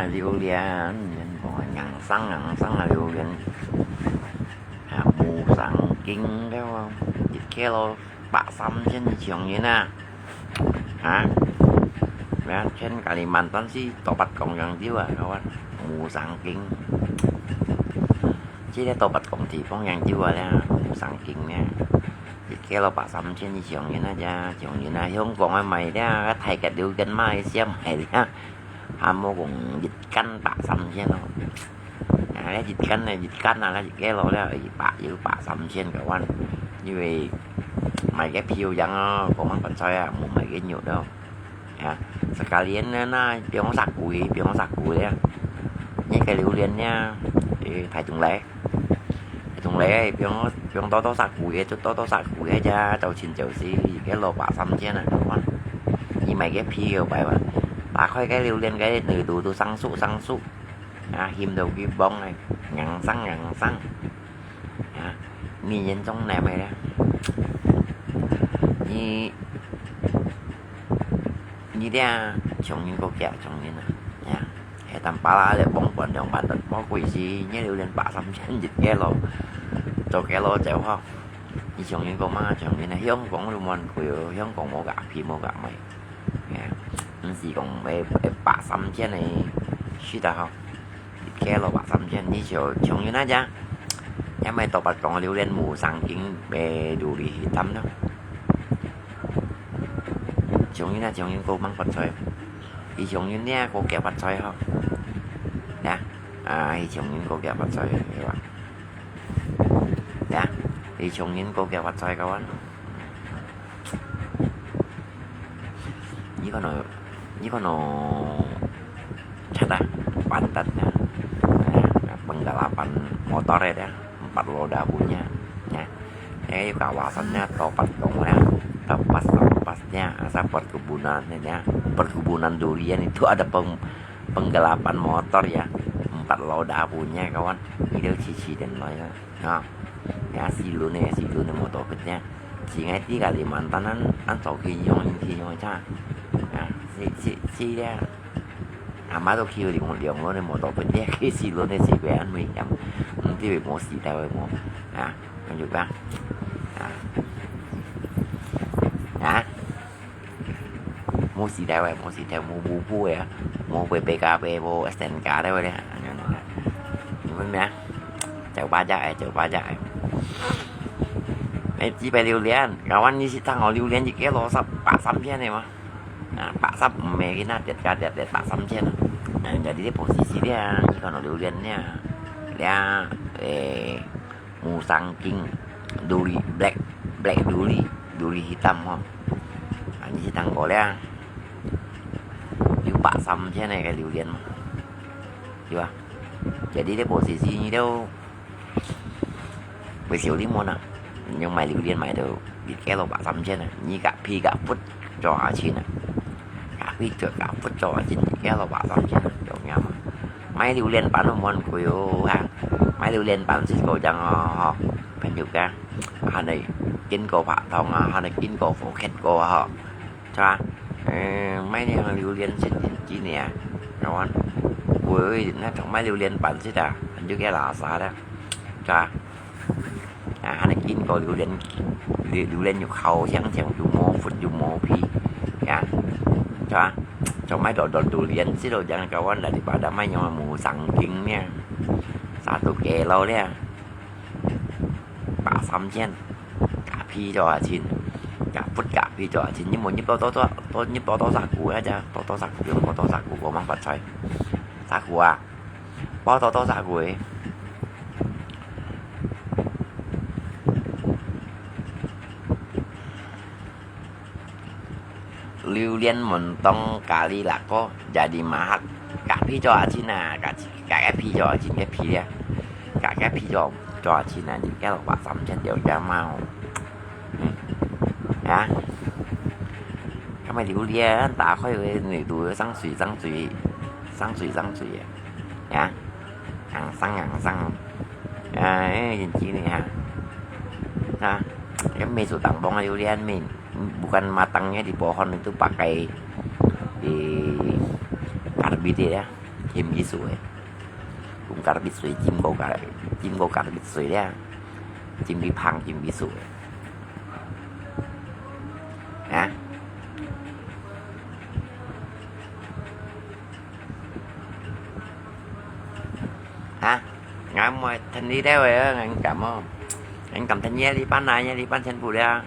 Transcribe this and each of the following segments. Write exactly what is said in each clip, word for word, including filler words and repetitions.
榴槤，人講硬生硬生啊榴槤，啊，無生根个哦，一kilo百三千一千銀啊！啊，啊，全Kalimantan係多八公樣有啊，各位，無生根。這个多八公地方樣有啊，無生根呢。一kilo百三千一千銀啊，一千銀啊，香港啊賣了，大个榴槤嘛，一下賣了。 還無講一斤百三千哦。啊，一斤呢，一斤啊，一kilo了，百，有百三千个銀。因為賣个皮有樣哦，講麼个白菜啊，無賣个肉咯。啊，sekalian呢，那，比如講十塊，比如講十塊了。你个榴槤呢，誒，大眾來。 同你，比如，比如多多十塊个，就多多十塊个，就千九十，一kilo百三千啊，你看。你買个皮个白吧，打開个榴槤个內肚都生鏽生鏽，啊，鹹到佢崩个，硬生硬生，啊，你嚴重來買了。你，你這窮人國家，窮人啊，呀。 係，但巴拉咧，磅半兩萬，莫貴死，你榴槤百三千一kilo，做kilo走吼。你窮人講嘛，窮人啊，香港都無人貴哦，香港無價皮無價賣。哎，毋係講愛，愛百三千个，是的吼，一kilo百三千，你就窮人啊，這，也買多八公榴槤無生根，賣到你去貪咯。窮人啊，窮人過猛發財。 佢窮人呢，過夾發財吼。呀，啊，佢窮人過夾發財，係吧？呀，佢窮人過夾發財，kawan。你看哦，你看哦，車啊，pantat啊，penggalapan motor ya. Empat roda punya, ya. Eh, kawasannya topat dong, ya. Tempat, tempatnya, asal perkebunan, ya. Perkebunan durian itu ada peng-, penggelapan motor, ya. Empat roda punya, kawan. Itu sisi dan lo, ya. Ya. Ya, silone, silone motor ya. Singai di Kalimantan an, an tau kiyong, kiyong cha. Ya, si, si, si, ya. 阿媽都騎兩，兩輪个摩托車，騎四輪个車，會恁危險，毋知會無死掉个無？啊，恁樣吧？啊？啊？無死掉个，無死掉，無，無步个啊，無會飛咖啡，無STNK个咧，恁樣，恁樣。你問咩啊？走吧，走欸，走吧，走欸。欸，幾百榴槤，kawan你去聽哦，榴槤一kilo十，百三千个嘛。 啊，百三毋係，佢那跌價跌跌百三千啊。嗯，jadi你無死死咧，你看到榴槤咧，咧，誒，無生根，duri，black，black duri，duri hitam吼。啊，你去聽過咧，有百三千个榴槤嘛，對吧？Jadi你無死死，你都 會少啲money啊，你買榴槤買到一kilo百三千啊，你該皮該核做下錢啊，該皮做該核做下錢，一kilo百三千啊，有影嘛？買榴槤粄都無恁貴哦，哈，買榴槤粄食過正哦，吼，朋友講，還係經過白糖啊，還係經過火ket過啊，吼。 Chà, ơ, mấy ni hàng榴槤xịt xịt chi nè. Rồi, ui, nó trong mấy榴槤bản xịt à, hình như cái là sao đó. Chà, à, anh kín có榴槤,榴,榴槤nhiều khẩu, chẳng chẳng dù mô, phút dù mô phi. Chà, chà, trong mấy đồ, đồ, đồ榴槤xịt đồ chẳng có anh là đi bà đã mấy nhau mù sẵn kín nha. Sao tụi kẻ lâu đấy à. 百三千，該皮做下錢，該核該皮做下錢，你無入到多多多入到多少股啊？只多多少股，用過多少股，我忙發財。啥股啊？包多多少股誒？榴槤mentong kari lako jadi mahal。該皮做下錢啊，該，該，該皮做下錢，該皮啊，該，該皮做，做下錢啊，你該六百三千條價嘛吼。嗯，啊，該麼榴槤打開來，內肚生水，生水，生水，生水啊，啊，硬生硬生，啊，誒，真正啊，啊，該麼做當當啊，榴槤咩？ Bukan matangnya di pohon itu pakai di karbit ya. 浸佢水，用隔壁水浸過隔，浸過隔壁水了，浸佢芳，浸佢水。啊？啊？ Ngam muat thân đi đeo ya, ngam cảm không? Ngam cảm thân nhé đi pan này nhé, đi pan chân phủ đeo.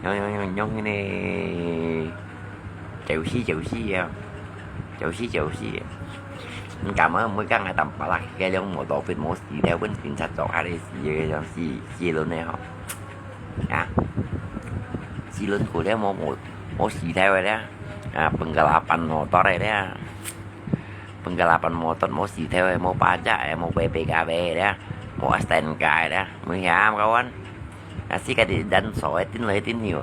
Nhông, nhông, nhông, nhông, cái này. Chịu xí, chịu xí ya. Chịu xí, chịu xí ya. Ngam cảm ơn, mỗi cái ngày tầm phải là cái lông mô tô phết mô xí đeo, vẫn kính sát dọc hai đê xí, ya, xí, xí luôn này hả? Ya. Xí luôn của đeo mô, mô, mô xí đeo ya. À, penggelapang motor ya. Penggelapang motor, mô xí theo, mô pajak, mô B P K B ya, mô S T N K ya, mô hiam kawan. Asi ka di dan so, tin lai tin hiu.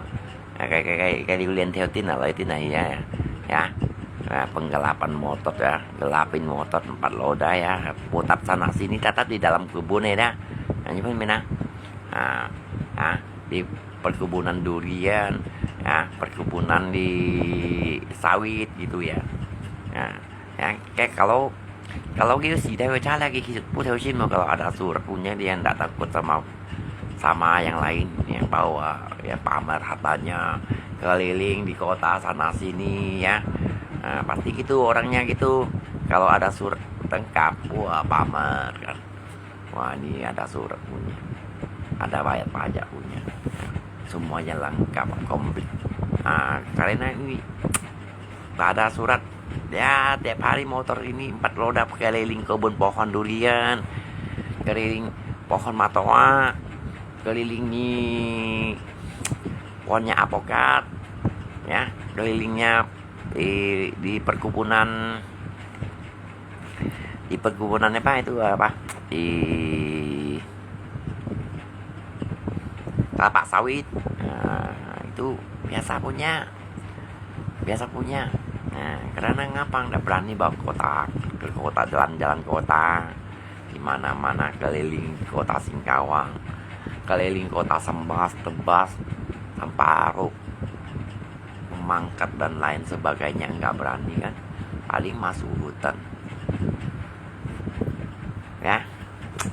Ka, ka, ka, ka di ulian theo tin lai tin ya, ya. Ya. Penggelapang motor ya, gelapin motor empat roda ya, putar sana sini tetap di dalam kebun ya. Ini pun mina. Ah, ah, di perkebunan durian, ya, perkebunan di sawit gitu ya. Ya, ya, kayak kalau, kalau gitu sih, tapi cara lagi gitu, 不小心 kalau ada surat punya dia ndak takut sama, sama yang lain yang bawa, ya, pamer hartanya keliling di kota sana sini ya. Nah, pasti gitu orangnya gitu. Kalau ada surat lengkap, wah, pamer kan. Wah, ini ada surat punya. Ada bayar pajak punya. Semuanya lengkap, komplit. Ah, karena ini tak ada surat. Ya, tiap hari motor ini empat roda keliling kebun pohon durian, keliling pohon matoa, kelilingi pohonnya apokat, ya, kelilingnya di, di perkebunan, di perkebunan apa itu, apa, di kelapa sawit. Nah, itu biasa punya, biasa punya. Nah, karena ngapang ndak berani bawa kota, ke kota, jalan-jalan kota, di mana-mana keliling kota Singkawang, keliling kota Sambas, Tebas, Samparu, Mangkat dan lain sebagainya, nggak berani kan, paling masuk hutan. Ya,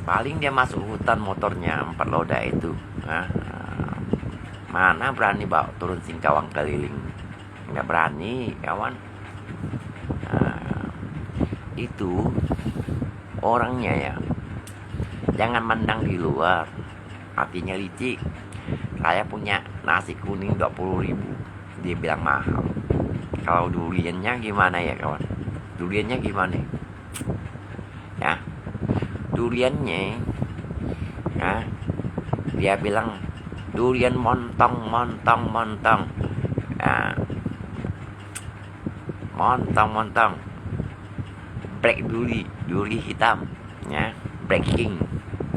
paling dia masuk hutan motornya empat roda itu. Nah, mana berani bawa turun Singkawang keliling? Nggak berani, kawan. Nah, itu orangnya ya. Jangan mandang di luar. Hatinya licik. Saya punya nasi kuning dua puluh ribu. Dia bilang mahal. Kalau duriannya gimana ya, kawan? Duriannya gimana? Ya. Duriannya, ya, dia bilang, "Durian montong, montong, montong." Ya. Montong, montong. Black duri, duri hitam. Ya, Black King.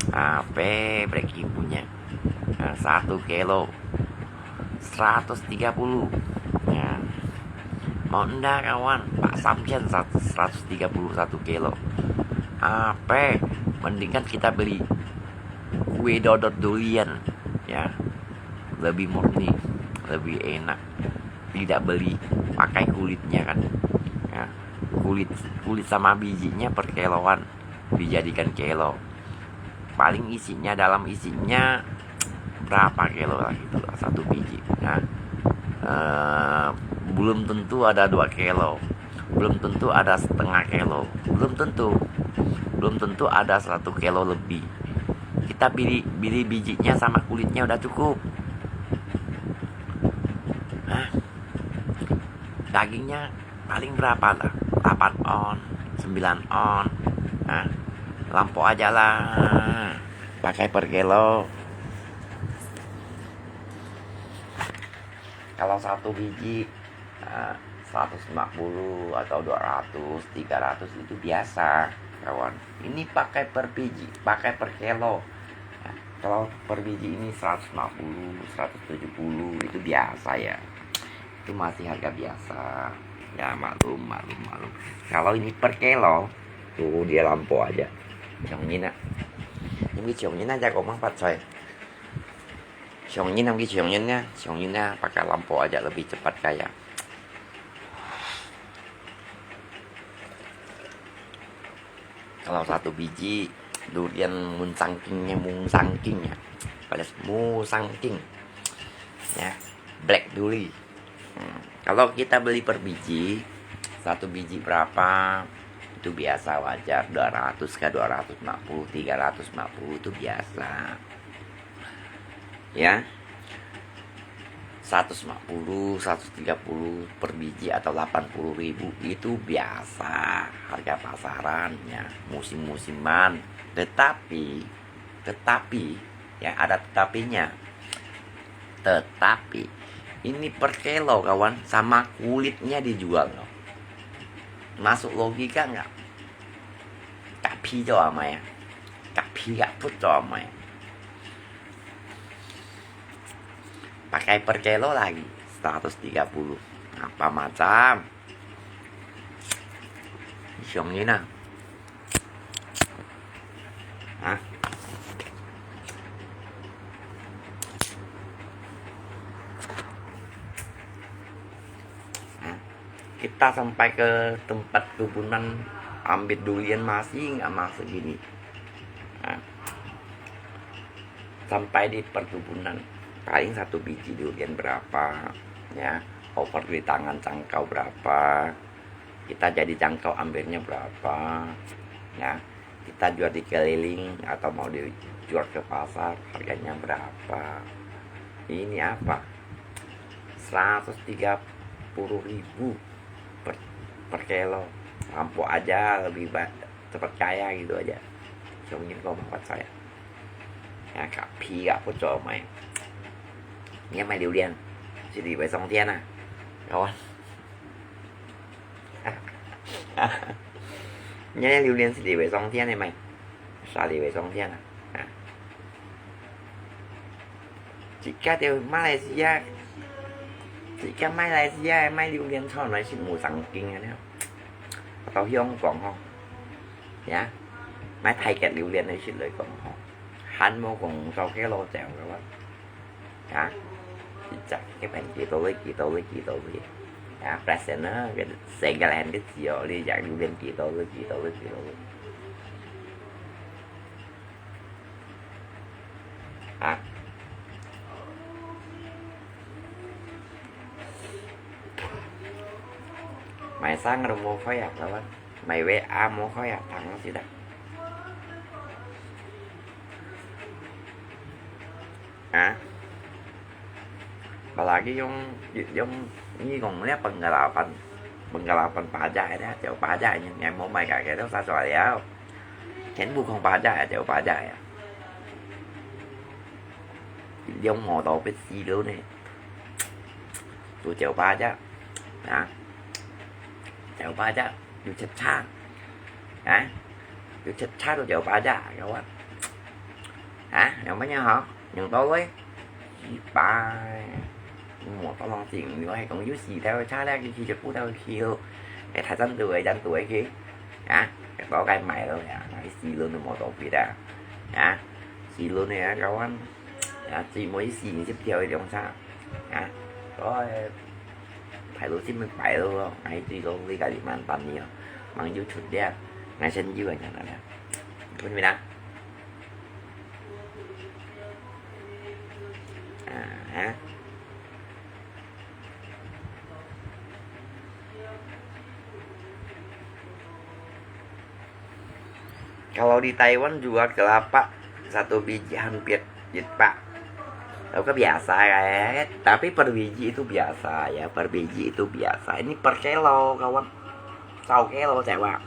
Apa Black King punya? Nah, satu kilo seratus tiga puluh. Ya. Mau ndak, kawan? Pak Samsian sat-, seratus tiga puluh satu kilo. Apa? Mendingan kita beli kue dodot durian. Ya. Lebih murni, lebih enak. Tidak beli pakai kulitnya kan. Ya. Kulit, kulit sama bijinya per kiloan. Dijadikan kilo. Paling isinya, dalam isinya berapa kilo lah gitu, satu biji. Nah, eh, belum tentu ada dua kilo, belum tentu ada setengah kilo, belum tentu, belum tentu ada satu kilo lebih. Kita beli, beli bijinya sama kulitnya udah cukup. Nah, dagingnya paling berapa lah? Delapan on, sembilan on. Nah, lampau aja lah. Pakai per kilo. Kalau satu biji, nah, seratus lima puluh atau dua ratus, tiga ratus itu biasa, kawan. Ini pakai per biji, pakai per kilo. Nah, kalau per biji ini seratus lima puluh, seratus tujuh puluh, itu biasa ya. Itu masih harga biasa. Ya, maklum, maklum, maklum. Kalau ini per kilo, tuh dia lampau aja. Siang nyin ah. Ini siang nyin aja kok mang pat coy. Siang nyin, siang nyin ya. Siang nyin ya, pakai lampau aja lebih cepat kaya. Kalau satu biji durian musangking, musangking ya, alias musangking, ya, black durian. Hmm, kalau kita beli per biji, satu biji berapa, itu biasa wajar, dua ratus ke dua ratus lima puluh, tiga ratus lima puluh itu biasa. Ya, seratus lima puluh, seratus tiga puluh per biji atau delapan puluh ribu itu biasa harga pasaran, ya, musim-musiman. Tetapi, tetapi, ya, ada tetapinya. Tetapi, ini per kilo, kawan, sama kulitnya dijual, loh. Masuk logika nggak? Kapi cho amai ya. Kapi gak put cho amai. Pakai per kilo lagi, seratus tiga puluh. Apa macam? Siang ini nah. Hah? Hah? Kita sampai ke tempat kubunan, ambil durian masih nggak masuk gini. Hah? Sampai di perkebunan, paling satu biji durian berapa, ya, over di tangan jangkau berapa, kita jadi jangkau ambilnya berapa, ya, kita jual di keliling atau mau dijual ke pasar, harganya berapa. Ini apa? Seratus tiga puluh ribu per, per kilo. Mampu aja lebih ba-, cepat kaya gitu aja. Siang ini kau mampat saya. Ya, kapi gak put cho amai. 你要买榴莲，是李伟松店啊，kawan. 你要榴莲是李伟松店的买，啥李伟松店啊？啊。自家在马来西亚，自家马来西亚买榴莲出來是無正經个呢。到香港吼，呀，買大隻榴莲个出來講吼，還無講做个老鳥个話。 啊，一隻一片幾多位，幾多位，幾多位。啊，persen啊，个成個人个字哦，你隻榴槤幾多位，幾多位，幾多位。啊。買生个都無開啊，老闆，買V A無開啊，等下先得。 啊，apalagi用，用，你講那pengalaman，pengalaman pajak ada，就pajak，你，你無買个，都杀出来了，全部講pajak，就pajak呀。用摩托被死了呢，都就pajak，啊，就pajak。 有七叉，啊，有七叉都九八架，有啊。啊，有乜嘢好？用到位，一百，我當然定，如果係講有四條叉咧，佢就不條橋，誒，大陣度嘅，陣度嘅去，啊，多該買咯呀，買四輪都無所謂啦，啊，四輪嘅啊，kawan，啊，最尾四十條嘅兩叉。 啊，所以排到這麼排咯，𠊎最多這個一萬八呢，吂有出了，𠊎先有个人了，看咩啦？啊，啊。 Kalau di Taiwan juga kelapa satu biji hampir juta. Itu kan biasa kan? Tapi per biji itu biasa ya, per biji itu biasa. Ini per kilo, kawan. Satu kilo, saya.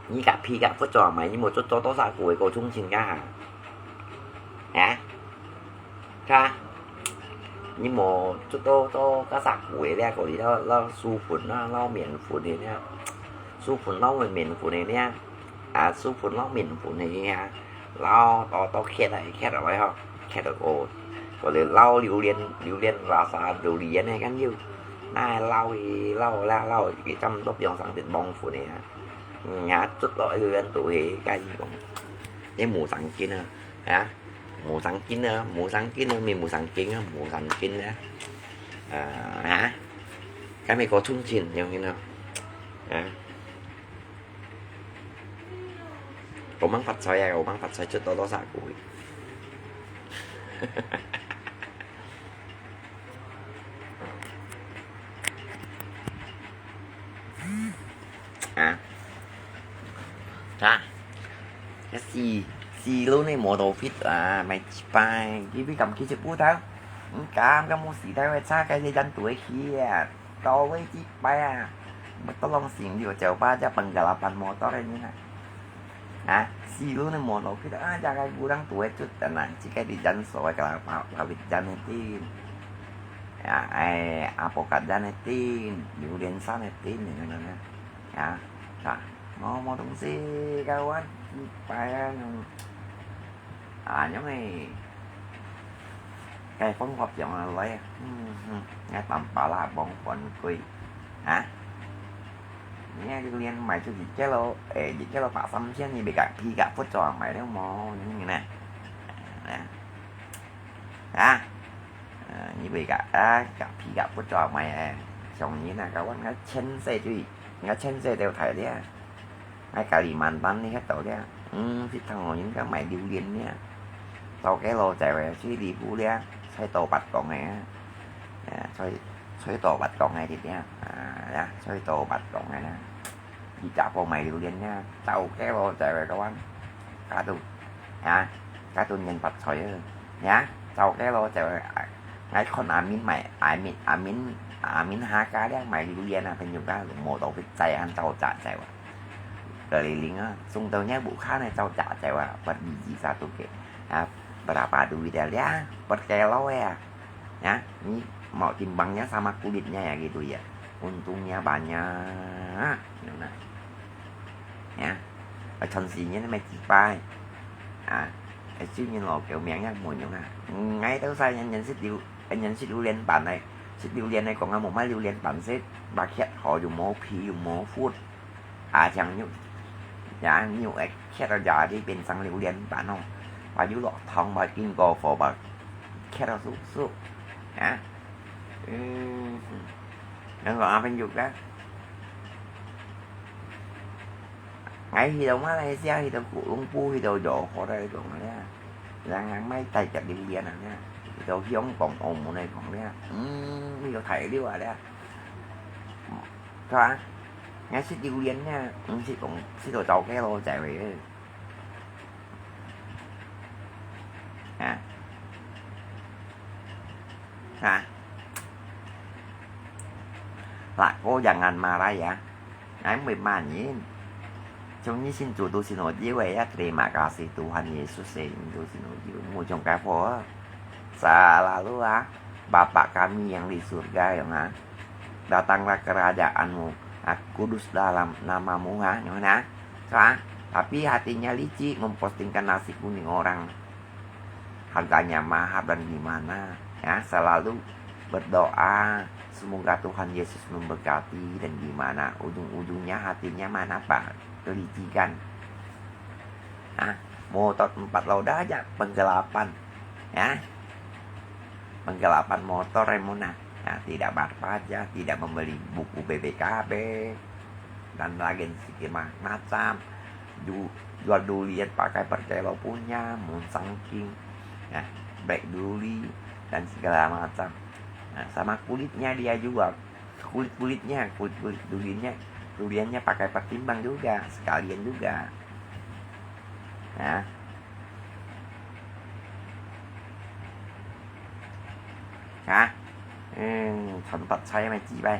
Ini kapi gak put cho amai, ini mau cut cho tosa kuih kau chung chin kah? Ya? 哈，你無做到，到該啥个咧，嗰啲撈，撈薯粉啊，撈麵粉个咧，薯粉撈麵粉个咧，啊，薯粉撈麵粉个咧，撈到，到刻啊，刻落來吼，刻到个，嗰啲撈榴槤，榴槤，rasa榴槤个感覺，那撈去撈啦，撈去，差毋多變成一網粉个啊，嗯，啊，做到榴槤都係，該係講，你無上進啊，啊。 無上進啊，無上進啊，咪無上進啊，無上進啊。啊，哈？該美國重慶，有聽到？啊？我们发财啊，我们发财就多多少股。啊，啊，这四四轮的摩托fit啊，买一百，你比咁几十步头，你敢敢冇死掉个车，该是人对去啊，到位一百啊，tolong sini coba aja penggelapan motor ini nah. Ha, silun ni motor kita, ah, jaga kurang tuai cut, tenang. Jika di jalan soai kalau pa-, pawit jalan tin. Ya, eh, apokat jalan tin, durian sana tin, ya, ya, ya. Ya, nah, mau, mau tungsi kawan, payah, ah, nyong eh. Cái phong cách giống là lấy, hmm, hmm, nghe tầm pala bông phấn quỷ. Hả? Nghe cái liên mày chú dịch cái lô, ê, dịch cái lô phá xăm xiên như bị cả phi cả phút cho mày đúng không? Như này nè. Nè. Hả? Ờ, như bị cả, à, cả phi cả phút cho mày, à. Xong như là cái quán ngã chân xe chú, ngã chân xe đều thấy đấy à. Ngay Kalimantan ni khắp tổ đấy à. Ừ, thì thằng ngồi những cái mày điêu liên đấy à. Tàu cái lô chạy về suy đi phú đấy à. Xoay tổ bật cổng này à. À, xoay, xoay tổ bật cổng này thì đấy à. À, đấy à, xoay tổ bật cổng này à. Đi chả bộ mày điêu liên đấy à. Tàu cái lô chạy về các bạn. Cá tù. Hả? Cá tù nhân bật xoay ơ. Nhá. Tàu cái lô chạy về. Ngay con à, Amin mày, Amin, Amin, Amin hả cá đấy à, mày điêu liên à, phải nhiều cá, một tổ cái chạy ăn tàu chạy chạy vào. Keliling á, sung tau nya bukha nai chau chak chai wa, pat biji satu ke. Ah, berapa duit ya lia, per kilo ya. Ya, ni mau timbangnya sama kulitnya ya gitu ya. Untungnya banyak. Nah. Ya. Chon si nya mai chi pai. Ah, ai chiu nyin lo kêu miang ya mo nyung ha. Ngai tau sai nyan nyan sit liu, nyan sit liu lian ban nai. Sit liu lian nai kong a mo mai liu lian ban sit. Ba khiat ho yu mo phi yu mo phut. อาจารย์อยู่ อย่างอยู่ไอ้แค่เราอย่าที่เป็นสังหลิวเรียนบ้านเนาะ ว่าอยู่หลอกทอง ว่ากินกาแฟ ว่าแค่เราสู้ๆ นะ อืม แล้วก็เอาเป็นอยู่ก็ ไงที่เรามาเลเซียที่เรากูลุงปู่ที่เราหยอกเขาได้ตรงเนี้ย ยังยังไม่ไต่จากดินเรียนอันเนี้ย ที่เราเฮี้ยงขององค์ในของเนี้ย อืม มีเราไถ่เรียกว่าเนี้ย Hả? Nghe xích Diêu Liên nha, ừ, xích cũng, xích đồ tàu cái lô chạy về. Hả? Hả? Lah, kau jangan marah ya. Ngai mui man yin. Chung ni sin tu tu sin ho jiwe ya, terima kasih Tuhan Yesus ya, sin tu sin ho jiwe. Mu chung kai pho. Selalu ah, Bapa kami yang di surga ya, ha. Datanglah kerajaan-Mu, ah, kuduslah namamu, ha, nyo na. So, ah, tapi hatinya licik mempostingkan nasi kuning orang. Harganya mahal dan gimana, ya, selalu berdoa, semoga Tuhan Yesus memberkati dan gimana, ujung-ujungnya hatinya mana, Pak? Kelicikan. Hah? Motor empat roda aja penggelapan. Ya. Penggelapan motor yang muna. Ya, tidak bayar pajak, tidak membeli buku B P K B, dan lain segala macam. Ju-, jual durian pakai per kilo punya, mun sangking. Ya, baik duri dan segala macam. Nah, sama kulitnya dia jual. Kulit-kulitnya, kulit-kulit duriannya, duriannya pakai patimbang juga, sekalian juga. Ya. Hah? Hmm, chon pat chai mai chi bai.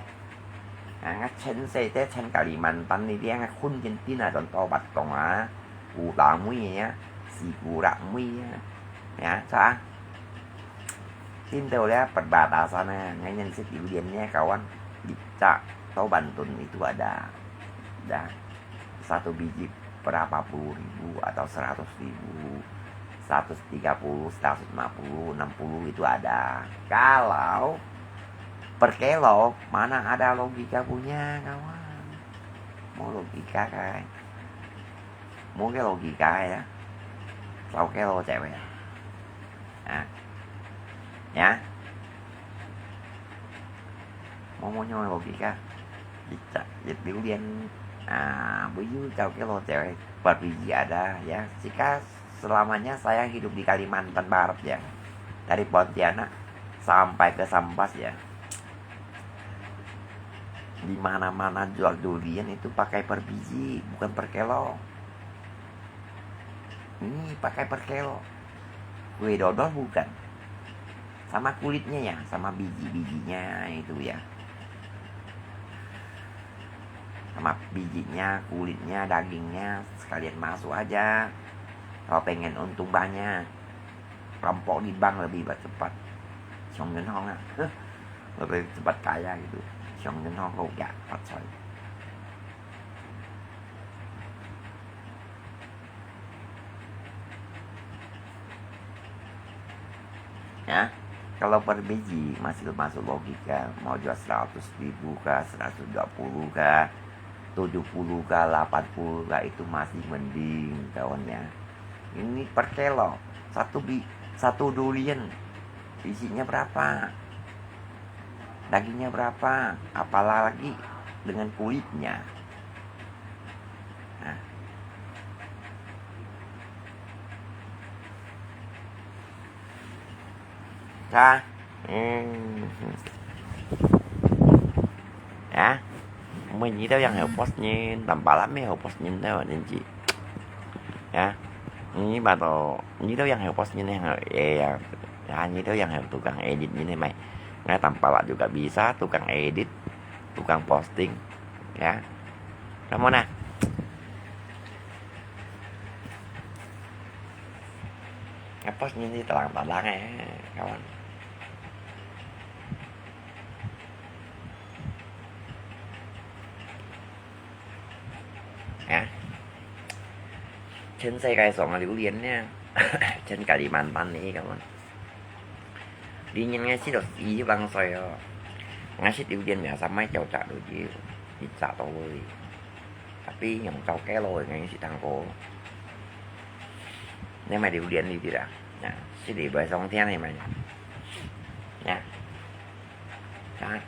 Ah, nga chen se te chen Kalimantan ni dia nga khun chen tin a chon to bat kong a. Ku ta mui ya, si ku ra mui ya. Ya, cha. Sintau ya, perbatasan ya, nganyan sit Iu Lian ya, kawan. Di ca, tau Bantun itu ada, ada satu biji berapa puluh ribu atau seratus ribu, seratus tiga puluh, seratus lima puluh, enam puluh itu ada. Kalau per kilo, mana ada logika punya, kawan? Mau logika, kan? Mau ke logika ya. Tau kilo cewek ya. Ah. Ya. Mau, mau nyo logika. Di ca, di Iu Lian. Ah, bu yu tau kilo cewek. Buat biji ada, ya. Jika selamanya saya hidup di Kalimantan Barat, ya, dari Pontianak sampai ke Sambas, ya, di mana-mana jual durian itu pakai per biji, bukan per kilo. Ini pakai per kilo. Kue dodol bukan. Sama kulitnya ya, sama biji-bijinya itu ya. Sama bijinya, kulitnya, dagingnya, sekalian masuk aja. Kalau pengen untung banyak, rampok di bank lebih cepat. Siang Yun Hong ah, lebih cepat kaya gitu. Siang Yun Hong kok kiak fat coy. Ya, kalau per biji masih masuk logika, mau jual seratus ribu kah, seratus dua puluh kah, tujuh puluh kah, lapan puluh kah, itu masih mending, kawan ya. Ini per kilo, satu bi-, satu durian, isinya berapa? Dagingnya berapa? Apalagi dengan kulitnya. Nah. Hah? Hmm. Ya. Mui nyi tau yang heuh pos nyin, tampala mui heuh pos nyin tau, nin ci. Ya. Nyi ba to, nyi tau yang heuh pos nyin, yang heuh, eh, ya. Ya, nyi tau yang heuh tukang edit nyin, mai. Ngai tampala juga bisa, tukang edit, tukang posting. Ya. Kamu nah. Nge pos nyin ci talang-talang eh, kawan. Ya. Chen sai kai song a liu lian ne. Chen Kalimantan ni kawan. Li nyin ngai sit to i bang soi o. Ngai sit liu lian mia sa mai chau cha lu ji. Ni cha to wei. Tapi yang chau kai lo ngai sit tang ko. Ngai mai liu lian li ti la. Ya, sit li bai song tian ni mai. Ya. Ha.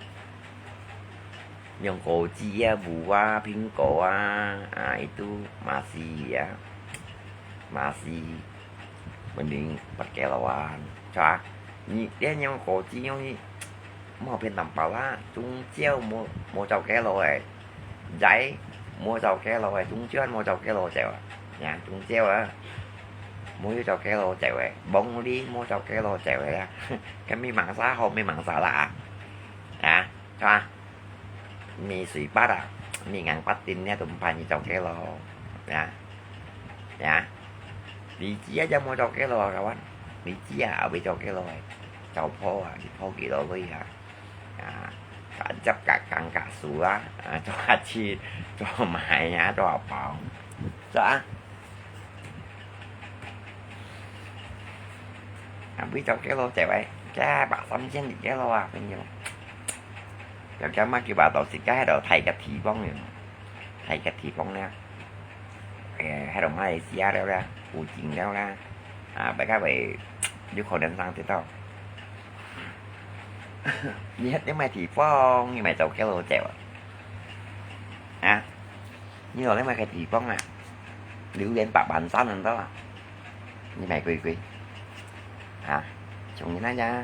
Yang koci ya, buah, pingko ah, ah, itu masih ya. Masih mending per kiloan. Coba, ni dia yang koci yang ni, mau pian tampala, 中蕉 mau, mau chau kilo eh. Zai, mau chau kilo eh, 中蕉 mau chau kilo chau ah. Ya, 中蕉 ah. Mau chau kilo chau eh. Bông ly mau chau kilo chau eh. Kan mi mangsa ho, mi mangsa la ah. Ya, coba. Mi sui pat ah, mi ngang pat tin nia tum pan ni chau kilo. Ya. Ya. Li ji ah, ja mau chau kilo, kawan. Li ji ah, abis chau kilo eh. Chau pho ah, li pho kilo lui ah. Ya. Kan jap kak kang kak su ah. Ah, chua chi, chua mai ah, chua pao. Sa ah. Abis chau kilo chau eh. Kaya bak sam chen li kilo ah, pin yo. Kaya kaya ma kiba tau sit kaya hai tau thai kat thi bong yo. Thai kat thi bong nia. Eh, hai tau Malaysia liao la, Phú Chính liao la. Ah, bai kaya bai, 有可能上得到。你，你買地方，你買走给我走啊？啊？你落來買个地方啊？榴莲八萬三很多啊？你買贵贵？啊？穷人那家？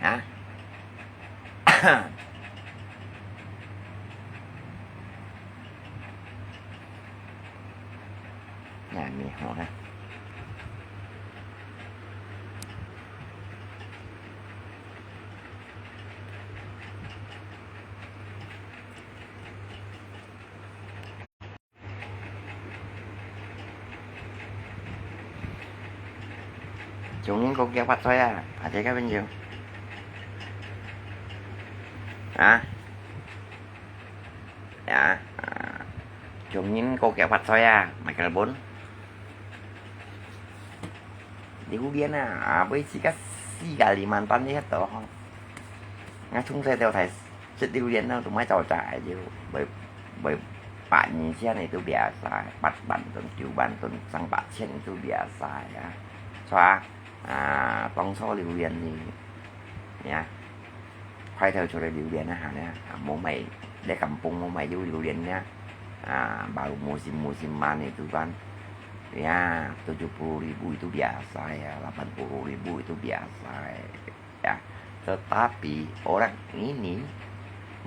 啊？ Nè, mì hảo ha. Chúng có kia phát xoay à? À, thế các bên nhiều. Hả? Dạ. À, chúng nhìn có kia phát xoay à? Mày cái bốn. Đi hú điên à? À, với chị cắt xì gà lì màn tăn đi hết tớ không? Ngã chúng xe theo thầy. Sik liu lian nang tumai chau chai jiu, bai, bai, 八年前 itu biasa, 八萬ton、九萬ton、上八千 itu biasa ya. Coa, ah, tong so liu lian ni, Ya, kuai tau curai durian ah, ha, ya. Ah, mau mai, di kampung mau mai durian ya. Ah, baru musim-musim manis tu kan. Ya, tujuh puluh ribu itu biasa ya, delapan puluh ribu itu biasa ya. Ya, tetapi orang ini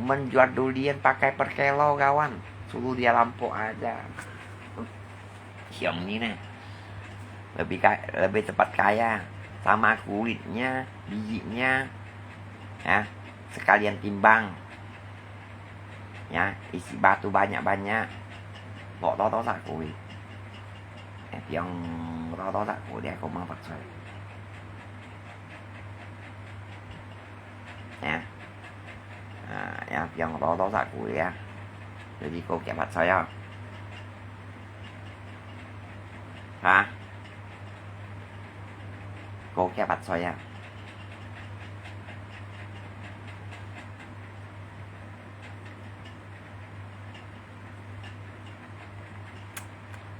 menjual durian pakai per kilo, kawan. Suruh dia rampok aja. Siang ni nih. Lebih ka-, lebih cepat kaya. Sama kulitnya, bijinya. Ya, sekalian timbang. Ya, isi batu banyak-banyak. Bok toto sak kulit. Eh, piang toto sak kulit, aku mau paksa. Ya. Ah, ya, piang toto sak kulit ya. Jadi kau kiap paksa ya. Ha? Kau kiap paksa ya.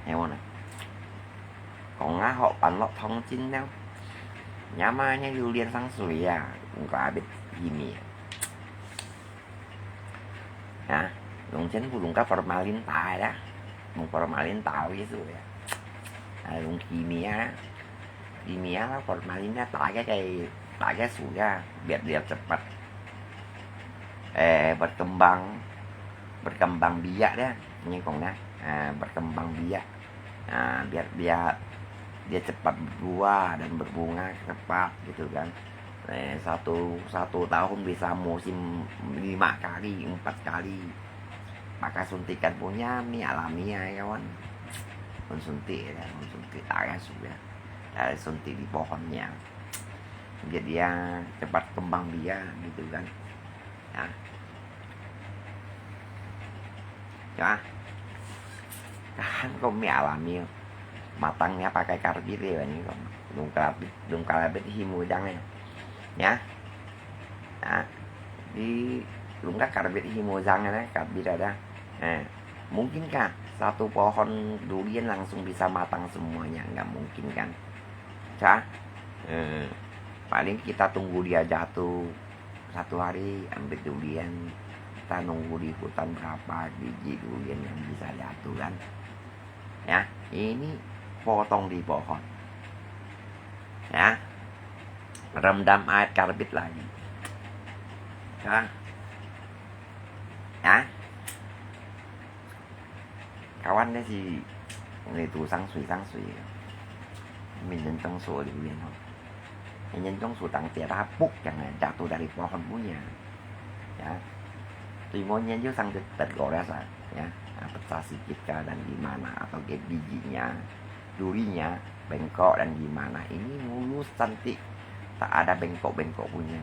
Hewan ah. Kong ah, hok pan lok thong chin nèo. Nyama nya durian sang sui ya, nggak habis ini. Ya, lùng chen hu lùng ka formalin tai ya. Lùng formalin tai itu ya. Ah, lùng kimia. Kimia lah formalin ya, tai ke, tai ke su ya, biar dia cepat. Eh, berkembang, berkembang biak ya. Ini kong ya. Ah, berkembang biak. Ah, biar, biar dia cepat berbuah dan berbunga cepat gitu kan. Eh, satu, satu tahun bisa musim lima kali, empat kali. Pakai suntikan punya, mi alami ya, kawan. Pun suntik ya, pun suntik tak ya sudah. Ada suntik di pohonnya. Jadi ya cepat kembang biak gitu kan. Ya. Ya. Tahan ko mi alami. Matangnya pakai karbit ya ini ko. Lùng karbit, lùng karbit himujang ya. Ya. Ya. Di lùng ka karbit himujang ya, karbit ada. Eh, mungkinkah satu pohon durian langsung bisa matang semuanya? Nggak mungkin kan? Ya. Eh, paling kita tunggu dia jatuh. Satu hari ambil durian, kita nunggu di hutan berapa biji durian yang bisa jatuh kan. Ya, ini potong di pohon. Ya, rendam air karbit lagi. Ya, ya. Kawan dia si, itu sang sui, sang sui. Min nhân中暑 durian ho. 人中暑當跌下，噗，yang jatuh dari pohon punya. Ya. Tuy mo nyen yo sang tegur ya sa, ya. Ah, pecah sikit ka dan gimana, atau ke bijinya, durinya, bengkok dan gimana. Ini mulus cantik. Tak ada bengkok-bengkok punya.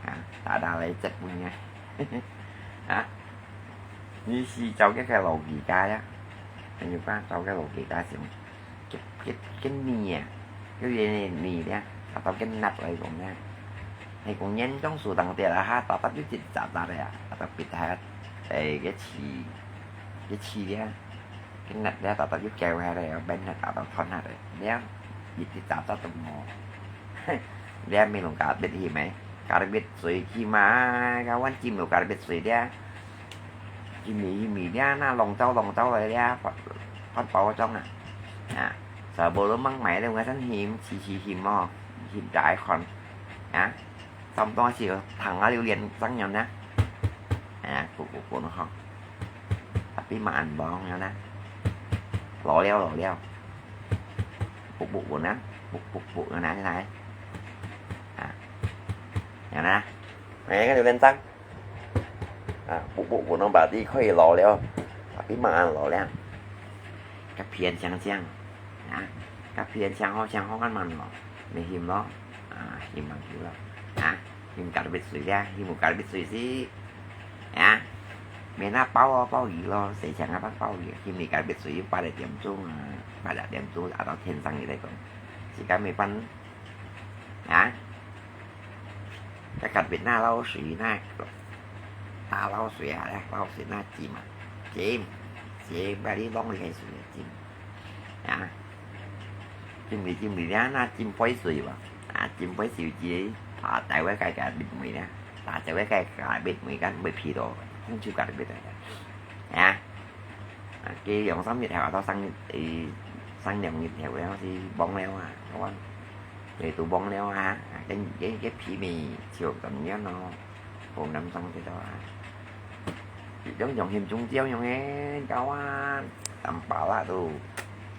Ha, tak ada lecet punya. Ha. Ni si 照佢个 logika ya. 你看，照佢个 logika 先。 Cái, cái, cái nì à, cái gì nì, nì đấy, atau cái nắp ấy cũng nha. Hay cũng nhân trong số tăng tiền là ha, tao tao biết chả chả đấy à, atau biết ha, ê, cái chi, cái chi đấy, cái nắp đấy, tao tao biết kéo ha đấy, bên nắp atau thon ha đấy, đấy, biết chả chả tao mò. Đấy, mình cũng cả biết gì mày, cả biết suy chi mà, cái quan chi mình cả biết suy đấy. Him mì, him mì, lia na lòng châu, lòng châu lòi lia, phát, phát bảo trong à. À, sợ bộ lũ măng mày lê, người sẵn him, xì xì him mò, him trái khòn. À, xong đó xì thẳng á, liu liền sẵn nhầm nha. À, cục, cục, cục nó hỏng. Tapi mà ăn bóng nhau nè. Lò leo, lò leo. Bụt, bụt, bụt nè. Bụt, bụt, bụt nó nè, thế này. À. Nhau nè. Này, cái liu liền sẵn. À, bụt, bụt, bụt nó bảo đi, có gì lò leo. Tapi mà ăn lò leo. Cà phê ăn chang chang. À, cà phê ăn chang ho, chang ho ăn mặn lò. Mày him lò. À, him bằng kiểu lò. À, him cả biết suy ra, him một cả biết suy xí. À, mày na bao, bao gì lò, sẽ chẳng là bao, bao gì. Him đi cả biết suy, ba đại điểm chung, à, ba đại điểm chung, à, tao thiên sang gì đây còn. Chỉ cả mày phân. À, cái cà phê na lau suy na, ta lau suy à, lau suy na chim à. Chim, chim, ba đi long đi hay suy chim. À, chim đi, chim đi, na, na chim phơi suy ba. À, chim phơi suy chim. 打走个个个別位呢，打走个个个別位間會皮到，空手个別位啊。啊，佢兩三日後都生，誒，生兩日後了，係忘了啊，我講，佢都忘了啊，啊，佢，佢，佢皮尾就咁樣咯，無能生得到啊。這種用現中招用个，搞啊，tambah啦都，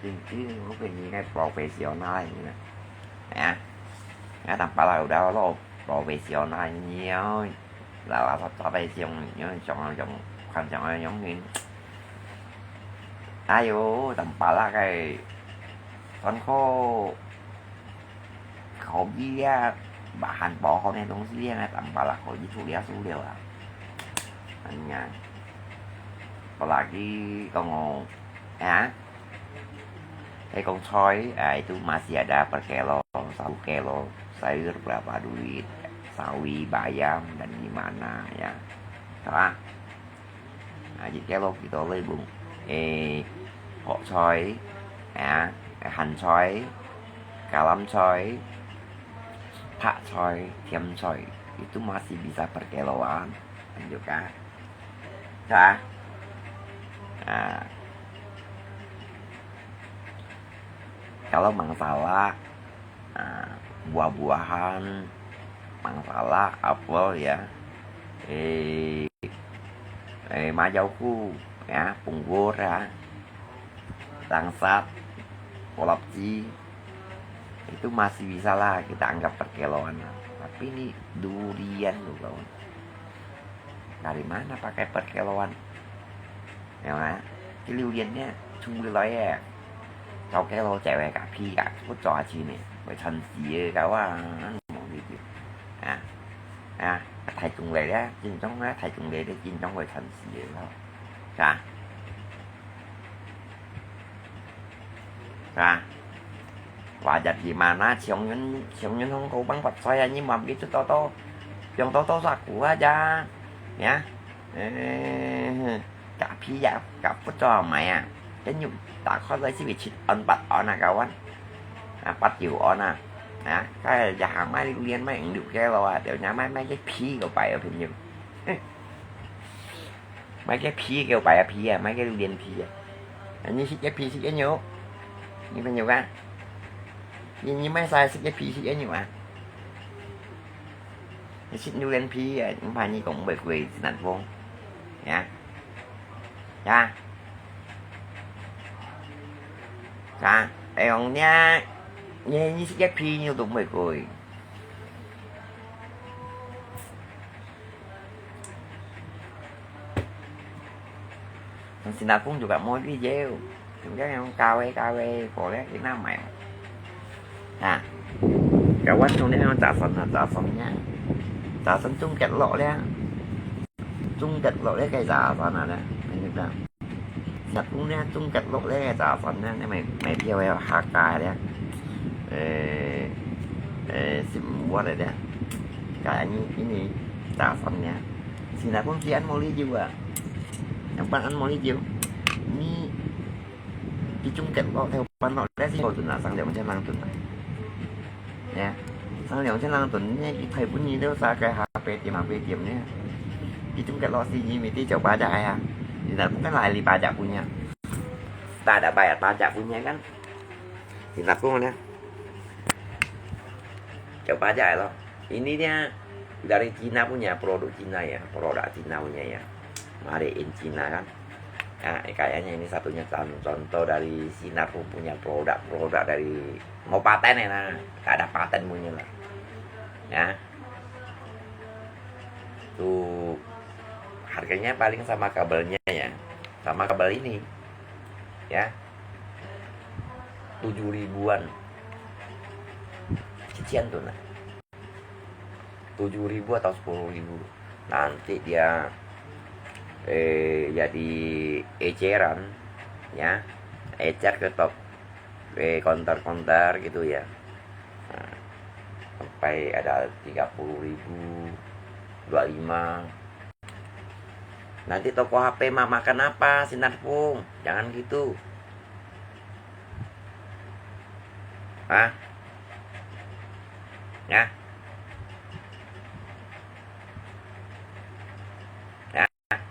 真，真，我个應該professional啦，應該。啊，啊，tambah啦，有得咯。professional了，老老雜雜个像，像，像，像，看像个樣形。哎喲，tambah啦个，算好，可以啊，bahan pohon个東西啊，tambah啦可以出了，出了啊。哎呀，apalagi講哦，啊？ Saya kong choy, ah, itu masih ada per kilo, satu kilo sayur berapa duit, sawi, bayam, dan gimana, ya. Salah. Nah, jadi kalau kita lebih, eh, bok choy, ya, eh, han choy, kalam choy, pak choy, tiam choy, itu masih bisa per kiloan, kan juga. Salah. Ah. Kalau mang salak, ah, buah-buahan, mang salak, apel ya, eh, eh, majauku ya, punggur ya, langsat, kolapci, itu masih bisa lah kita anggap per kiloan. Tapi ini durian loh kawan. Dari mana pakai per kiloan? 係嘛？佢榴槤呢，從佢來个，走街路走个，甲皮甲，不抓去呢，會傳死个，搞啊，無理由。啊，啊，大眾類咧，正宗咧，大眾類咧，正宗會傳死个咯，係吧？係吧？Wajar gimana，像人，像人紅高幫發財啊，你莫畀佢多多，用多多少股啊，咋？呀？ 誒，甲皮也甲不做買啊，跟住打開來係會七安八安啊，kawan。啊，八九安啊，啊，該日行買榴槤買五六個咯啊，就人買買個皮個擺啊，朋友。買個皮個擺啊，皮啊，買個榴槤皮啊。啊，你食個皮食個肉，你朋友啊？你，你買晒食個皮食個肉啊？ 你食榴槤皮啊，你怕你講毋會貴，Sinatpung。呀？呀？啥？哎喲，你，你，你食个皮你都毋會貴。Sinatpung juga無理由，點解用教會教會過咧？佢哪買？啊，kawan，從你用炸船啊，炸船呀，炸船中結落咧，中結落咧，該炸船啊咧，你知道？Sinatpung咧，中結落咧，炸船咧，你買，買票要下架咧，誒，誒，係毋得个咧，該你，因為炸船咧，Sinatpung佢恁無理由啊。 Yang pan an mo ni jiu. Ni kijung ket lo teu pan lo le si tun na sang liang chen lang tun. Ya. Sang liang chen lang tun ni ki thai pun ni deu sa kai ha pe tiam ha pe tiam ni. Kijung ket lo si ni mi ti jiu ba ja ya. Di na pun kan lai li ba ja pun ya. Ta da ba ya ba ja pun ya kan. Di na pun ya. Jiu ba ja lo. Ini dia dari Cina punya, produk Cina ya, produk Cina punya ya. Made in Cina kan. Nah, kayaknya ini satunya con-, contoh dari Sinatpung punya produk-produk dari, mau paten ya, nah, tak ada paten punya lah. Ya. Tuh, harganya paling sama kabelnya ya, sama kabel ini. Ya. Tujuh ribuan. Cician tuh, nah. Tujuh ribu atau sepuluh ribu. Nanti dia, eh, jadi eceran, ya, ecer ke tok, eh, konter-konter gitu ya. Nah, sampai ada tiga puluh ribu, dua lima. Nanti toko H P mau makan apa, Sinatpung? Jangan gitu. Hah? Ya?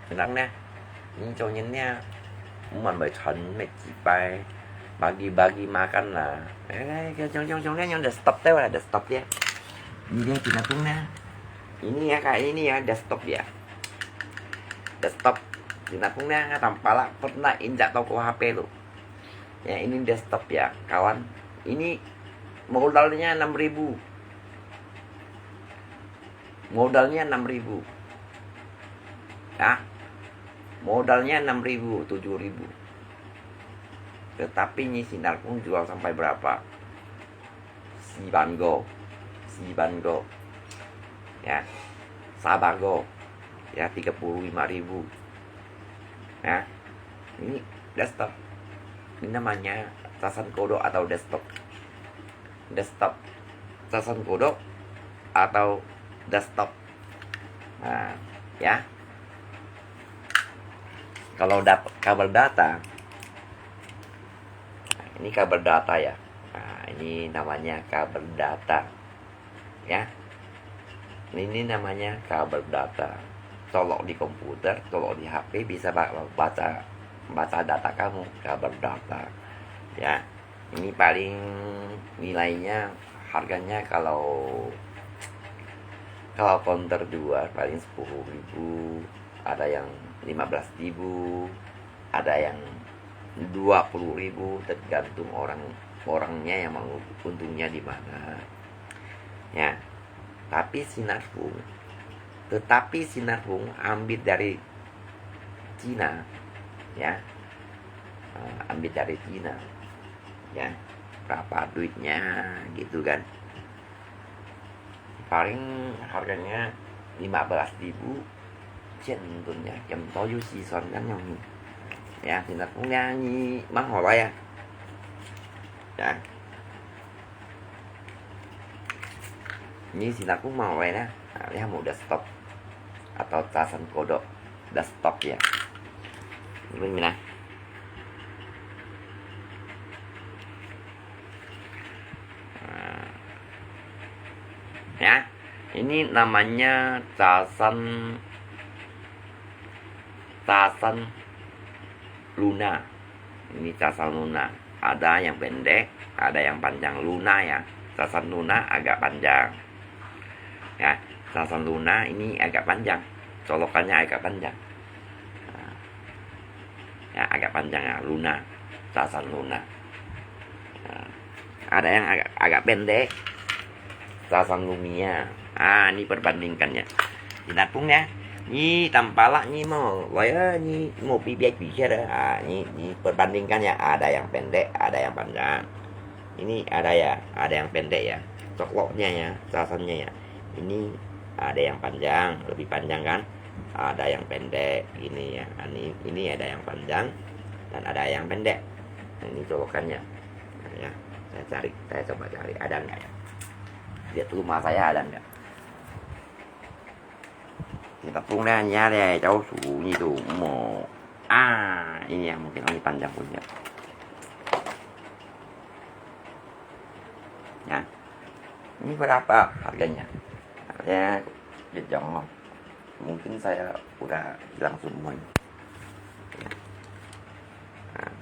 Senang nah, ini contohnya, umat baca, baca, bagi-bagi makan lah. Eh, yang, yang, yang, yang desktop tu lah, desktop dia. Ini dia, kita punya. Ini ya, kayak ini ya, desktop ya. Desktop. Kita punya, tanpa lah pernah injak toko H P tu. Ya, ini desktop ya, kawan. Ini modalnya enam ribu. Modalnya enam ribu. Ya. Modalnya enam ribu, tujuh ribu. Tetapi ini Sinar Phone jual sampai berapa? 四萬個，四萬個。Ya. 三百個。Ya, tiga puluh lima ribu. Ya. Ini desktop. Ini namanya casan kodok atau desktop. Desktop. Casan kodok atau desktop. Nah, ya. Kalau dapat kabel data, nah, ini kabel data ya. Nah, ini namanya kabel data. Ya. Ini namanya kabel data. Colok di komputer, colok di H P, bisa ba-, baca, baca data kamu, kabel data. Ya. Ini paling nilainya, harganya kalau, kalau konter dua paling sepuluh ribu, ada yang lima belas ribu, ada yang dua puluh ribu, tergantung orang, orangnya yang mau untungnya di mana. Ya. Tapi Sinar Phone, tetapi Sinar Phone ambil dari Cina, ya. Ah, ambil dari Cina, ya. Berapa duitnya, gitu kan. Paling harganya lima belas ribu, 千多呀，千多有四千kan yang ni. Ya, Sinar Phone yang ni mang hor ya. Ya. Ini Sinar Phone mang hor ya. Nah, ini mau desktop atau casan kodok desktop ya. Ini mana? Nah. Ya, ini namanya casan, casan Luna. Ini casan Luna. Ada yang pendek, ada yang panjang. Luna ya. Casan Luna agak panjang. Ya, casan Luna ini agak panjang. Colokannya agak panjang. Nah. Ya, agak panjang ya, Luna. Casan Luna. Nah. Ada yang agak, agak pendek. Casan Lumia. Ah, ini perbandingkannya. Sinar Phone ya. Ini tanpa lah, ini mau, wah ya, ini mau bibit bicara. Ah, ini, ini perbandingkannya. Ada yang pendek, ada yang panjang. Ini ada ya, ada yang pendek ya. Coloknya ya, casannya ya. Ini ada yang panjang, lebih panjang kan? Ada yang pendek, ini ya. Ini, ini ada yang panjang dan ada yang pendek. Ini colokannya. Nah, ya, saya cari, saya coba cari, ada nggak ya? Lihat rumah saya ada nggak. Sinar Phone 呢，你看呢，老鼠你都没啊，ini yang mungkin lagi panjang punya. Ya, ini berapa harganya? Harganya kejong, mungkin saya udah hilang semua ini. Ya. Nah.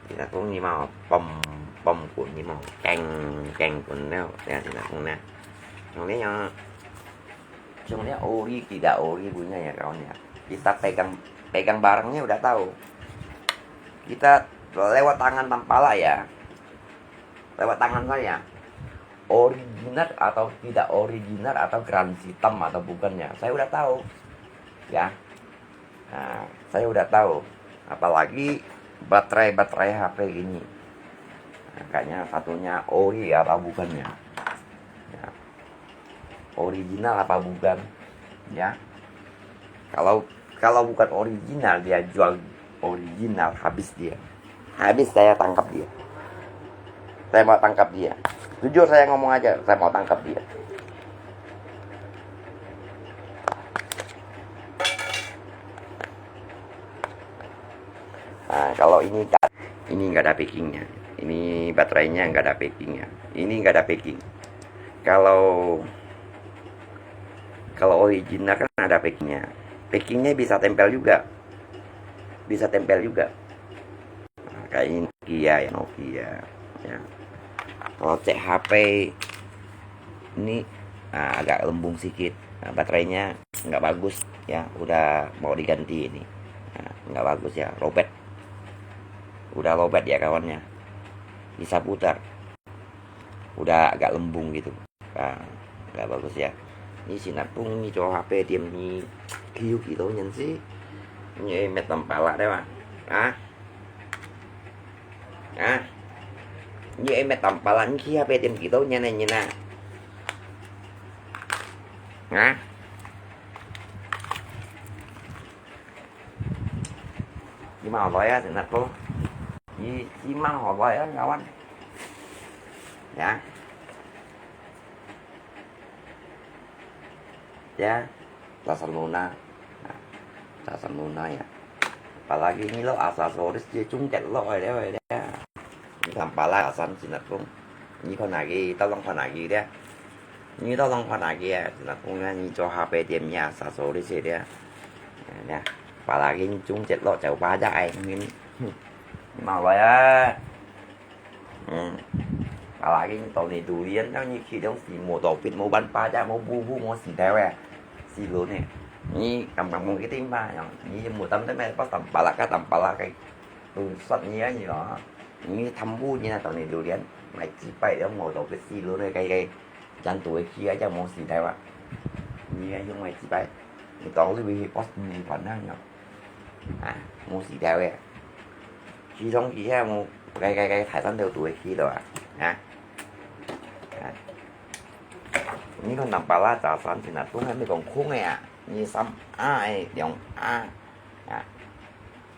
Sinar Phone ini mau pom, pom kun ini mau keng, keng kun neo. Ya, Sinar Phone nè. Chúng nó, chúng nó ori tidak ori punya ya kawan ya. Kita pegang, pegang barangnya udah tahu. Kita lewat tangan tanpa lah ya. Lewat tangan saya. Original atau tidak original atau garansi hitam atau bukannya. Saya udah tahu. Ya. Nah, saya udah tahu. Apalagi baterai-baterai H P ini. Nah, kayaknya satunya ori apa bukannya. Ya. Original apa bukan? Ya. Kalau, kalau bukan original, dia jual original, habis dia. Habis saya tangkap dia. Saya mau tangkap dia. Jujur saya ngomong aja, saya mau tangkap dia. Nah, kalau ini nggak, ini nggak ada packingnya. Ini baterainya nggak ada packingnya. Ini nggak ada packing. Kalau, kalau original kan ada packingnya. Packingnya bisa tempel juga. Bisa tempel juga. Nah, kayak ini Nokia ya, Nokia. Ya. Kalau cek H P ini, nah, agak lembung sikit. Nah, baterainya nggak bagus ya, udah mau diganti ini. Nah, nggak bagus ya, robek. Udah robek ya kawannya. Bisa putar. Udah agak lembung gitu. Ah, nggak bagus ya. Ni sinatpung ni cho H P店你去有幾多年先？你愛搣當巴拉對吧？啊？啊？你愛搣當巴拉，你去H P店幾多年了你啊？啊？你莫來啊，sinatpung。你，你莫來啊，kawan。Ya. Ya, casan Luna. Nah, casan Luna ya. Apalagi ni lo aksesoris dia cungket lo ya, ya. Ni kan pala casan sinatpung. Ni kau lagi, tolong kau lagi dia. Ni tolong kau lagi ya, sinatpung ya, ni cho H P店ya, aksesoris dia. Ya, apalagi ni cungket lo jauh pada ai ni. Ni mau ya. Hmm. Apalagi ni tahun ni durian kan ni kidong si mo topit mo ban paja mo bubu mo si dewe. Si lo ni. Ni kam kam mo kiting ba yang ni mo tam tam pas tam pala ka tam pala kai. Tung sat ni ai ni lo. Ni tam bu ni na tahun ni durian. Mai ci pai dong mo topit si lo ni kai kai. Jan tu ki ai jang mo si dewe. Ni ai yung mai ci pai. Ni tahun ni bi pos ni pan na ni. 啊，無時間个。自從佢遐無，該該該泰山都都會去了啊，啊，啊。你看南巴拉早餐去哪，都還沒講空个啊，你三啊，哎，兩啊，啊，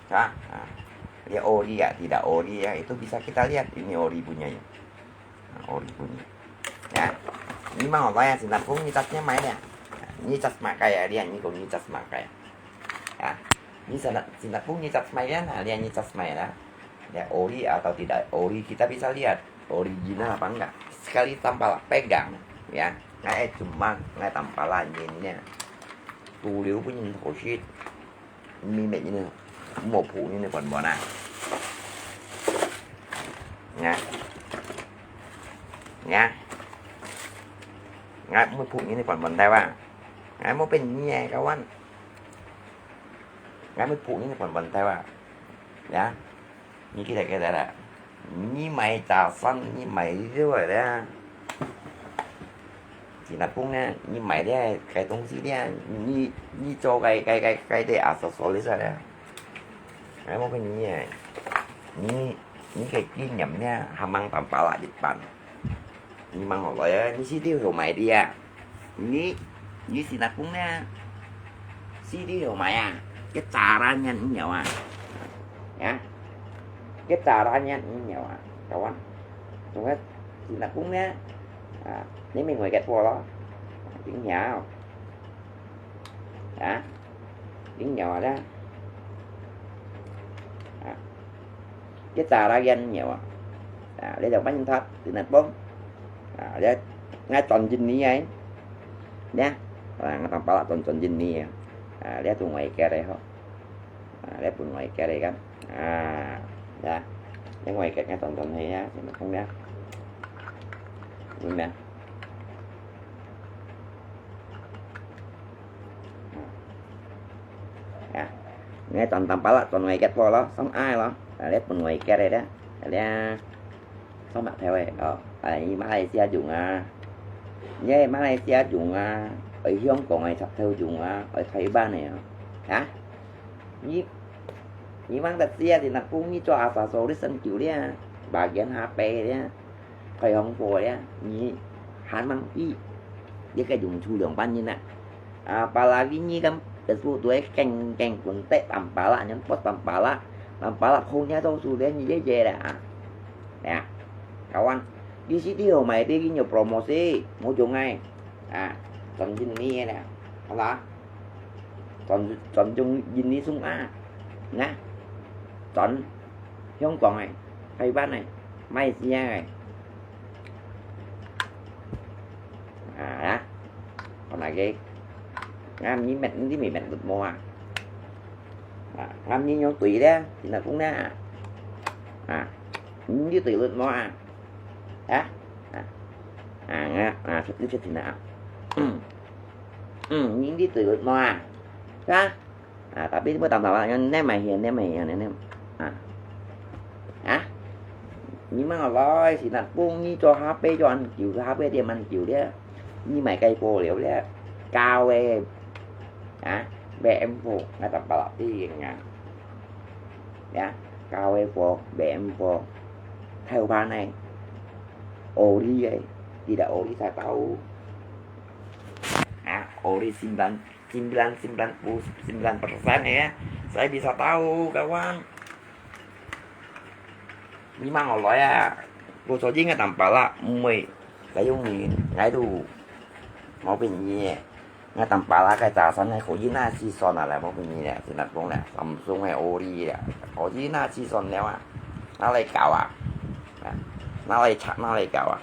啊，啊，你oli啊，tidak oli啊，itu bisa kita lihat ini oli punya. Nah, oli bunyi. Ya. Ni mang apa ya, sinapung ni catnya mai ya. Ni cat makai ya, dia ni kong ni cat makai. Ya. Ni sana sinapung ni cat mai ya, nah, dia ni cat mai ya. Ya, oli atau tidak oli kita bisa lihat original apa enggak. Sekali tampal pegang, ya. Ngai cuma ngai tampal anjingnya. Tuliu pun nyin hosit. 你乜你呢，莫抱你呢，本本啊。啊，啊，啊，莫抱你呢，本本台灣。啊，莫變你个，kawan。啊，莫抱你呢，本本台灣。啊。 你記得記得啦，你買早餐，你買這個啦。Sinapung呢，你買這個東西呢，你你做該該該該个accessories啦。哎，我跟你講，你你个紀念呢，還mang tampalak一半。 你mang好來啊，你是都有買的啊？你你是哪公呢？是都有买啊？Cái caranya你有啊？Ya? Cái caranya你有啊？Kawan. Chúng ta si nà cũng nè. À, nếu mình ngoài gạch vô đó. Tiếng nhau. Ya. Tiếng nhau đó. À. Cái tà ra gan nhiều à. À, để đầu bánh thật, từ nè bông. À, để ngay tuần dinh ní ấy. Nhá. À, ngay tuần bảo là tuần tuần dinh ní. À, để tụi ngoài kia đây hả? À, để tụi ngoài kia đây kan. À, ya. Để ngoài kia ngay tuần tuần này nhá, thì nó không nhá. Đúng nhá. Ya. Ngai tuần tăm pala tuần ngai ket po lo, song ai lo. Lihat pun ngai ket deh. Lihat. Song mak thewe. Oh, ai Malaysia jung a. Ye Malaysia jung a. Oi Hong Kong ai chap theu jung a. Oi Taiwan ne. Ha? Ni ni mang ta sia di nak pung ni cho asa so di sen kiu lia. Bagian H P lia. Khai hong po ya, ni han mang i. Dia kai dùng chu dong ban ni na. Apalagi ni kan, tesu tuai keng keng kun te tampala nyen pot tampala. Tampala khong nya tau su dia ni ye ye da. Ya. Kawan, di siti ho mai di ni promosi, mo jong ai. Ah, tong jin ni da. Hala. Tong tong jong jin ni sung a. Nah. Tong Hong Kong ai. Taiwan ai. Malaysia ai. À, đó. Còn lại cái 啊，你明，你明白了無啊？啊，啊，你有對咧，現在講咧啊。啊，你對了無啊？啊？啊？啊，啊，你確定啊？嗯。嗯，你，你對了無啊？啊？啊，tapi你無辦法啊，你買去，你買去，你，你，啊。啊？你莫來，現在講你做下背做恁久，下背點恁久咧，你買該布料咧，教个 啊，B M Pro，ngai tampalak ti ngah. Ya, K W Pro, B M Pro, Taiwan này, ori ấy, tidak ori saya tahu. Ah, ori sembilan, sembilan, sembilan puluh sembilan persen ya, saya bisa tahu, kawan. Memang ori ya, 我昨天 ngai tampalak, mui, kayu ni, ngai tu, mau pin ye. Ngai tampalak个早餐个，可以拿去算啊，來，無便宜咧，真个講咧，Samsung个ori咧，可以拿去算了啊，拿來搞啊，啊，拿來拆，拿來搞啊，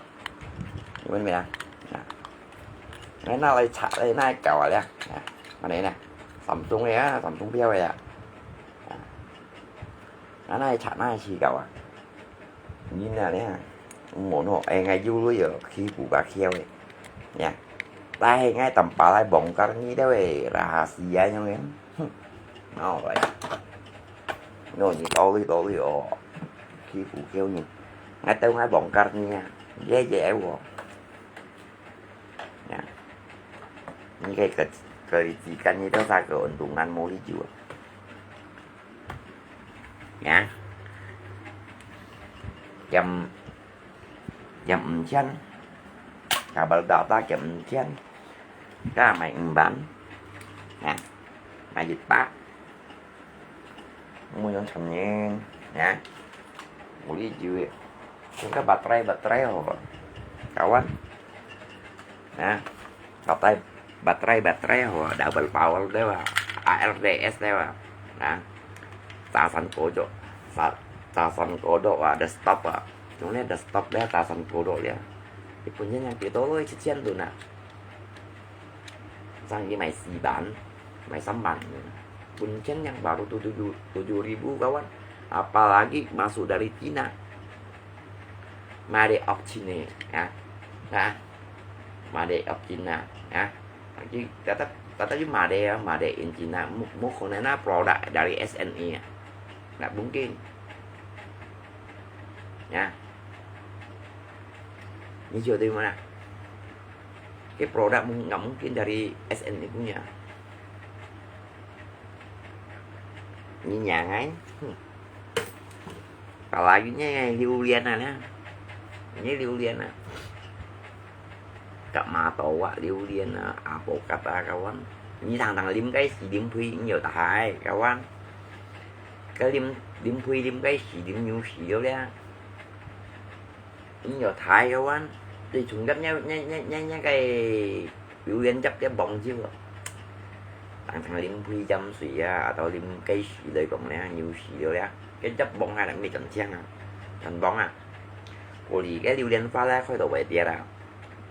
你問咩啊？啊，拿來拆，拿來搞啊咧，啊，安尼咧，Samsung个啊，Samsung表个啊，啊，拿來拆，拿來去搞啊。 Nina nia, mono, eh, ngai yulu yo, khi bu ka khiau eh. Ya. Lai ngai tampalak bongkar ni deh weh, rahasia nyong eh. Mau lai. No, ni tau li, tau li oh. Khi bu khiau ni. Ngai tau ngai bongkar ni ya. Ye, ye, wo. Ya. Ni kai ke, ke li jikan ni tau sa ke untungan mo li jiu. Ya. Jam, jam 五千, kabel data jam 五千, ka mai 五萬, ya, mai 一百, 無用錢呢, ya, 無理由的, 這個 baterai, baterai 好吧, kawan, ya. Baterai, baterai, baterai ho, double power deh wa, A R D S deh wa. Nah, casan kodok, sa-, casan kodok wa, desktop wa. Chúng nó desktop deh, casan kodok deh. Thì 本身 yang 幾多咯，七千多啊。上去買四萬，買三萬。本身 yang baru tujuh, tujuh ribu kawan. Apalagi masuk dari Cina. Made of Cina, ya. Nah, made of Cina, ya. Tapi tetap, tetap juga made ya, made in Cina. Mu-, mukon na produk dari S N E ya. Nggak mungkin. Ya. Ini juga dari mana? Cái product mu-, nggak mungkin dari S N E punya. Ini nyangai. Hmm. Apalagi ini 榴槤 ah, nah. Ini 榴槤 ah. Kak mato wak 榴槤 ah, apokat ah, kawan. Ini thang-thang lim cái gì lim phui, ini 有大, kawan. Cái lim, lim phui lim cái gì lim nhiều gì đâu đấy. Ini 有大 kawan. Thì chúng gấp nhau, nhau, nhau, nhau, nhau cái 榴槤 gấp cái bông chứ. Thang-thang lim phui jam sui ah, atau lim cái gì đấy cũng nè, nhiều gì đâu đấy. Cái gấp bông ah, là mấy trăm千à. Trăm bông à. Cô đi cái 榴槤 pha là khỏi đâu vậy tiệt à.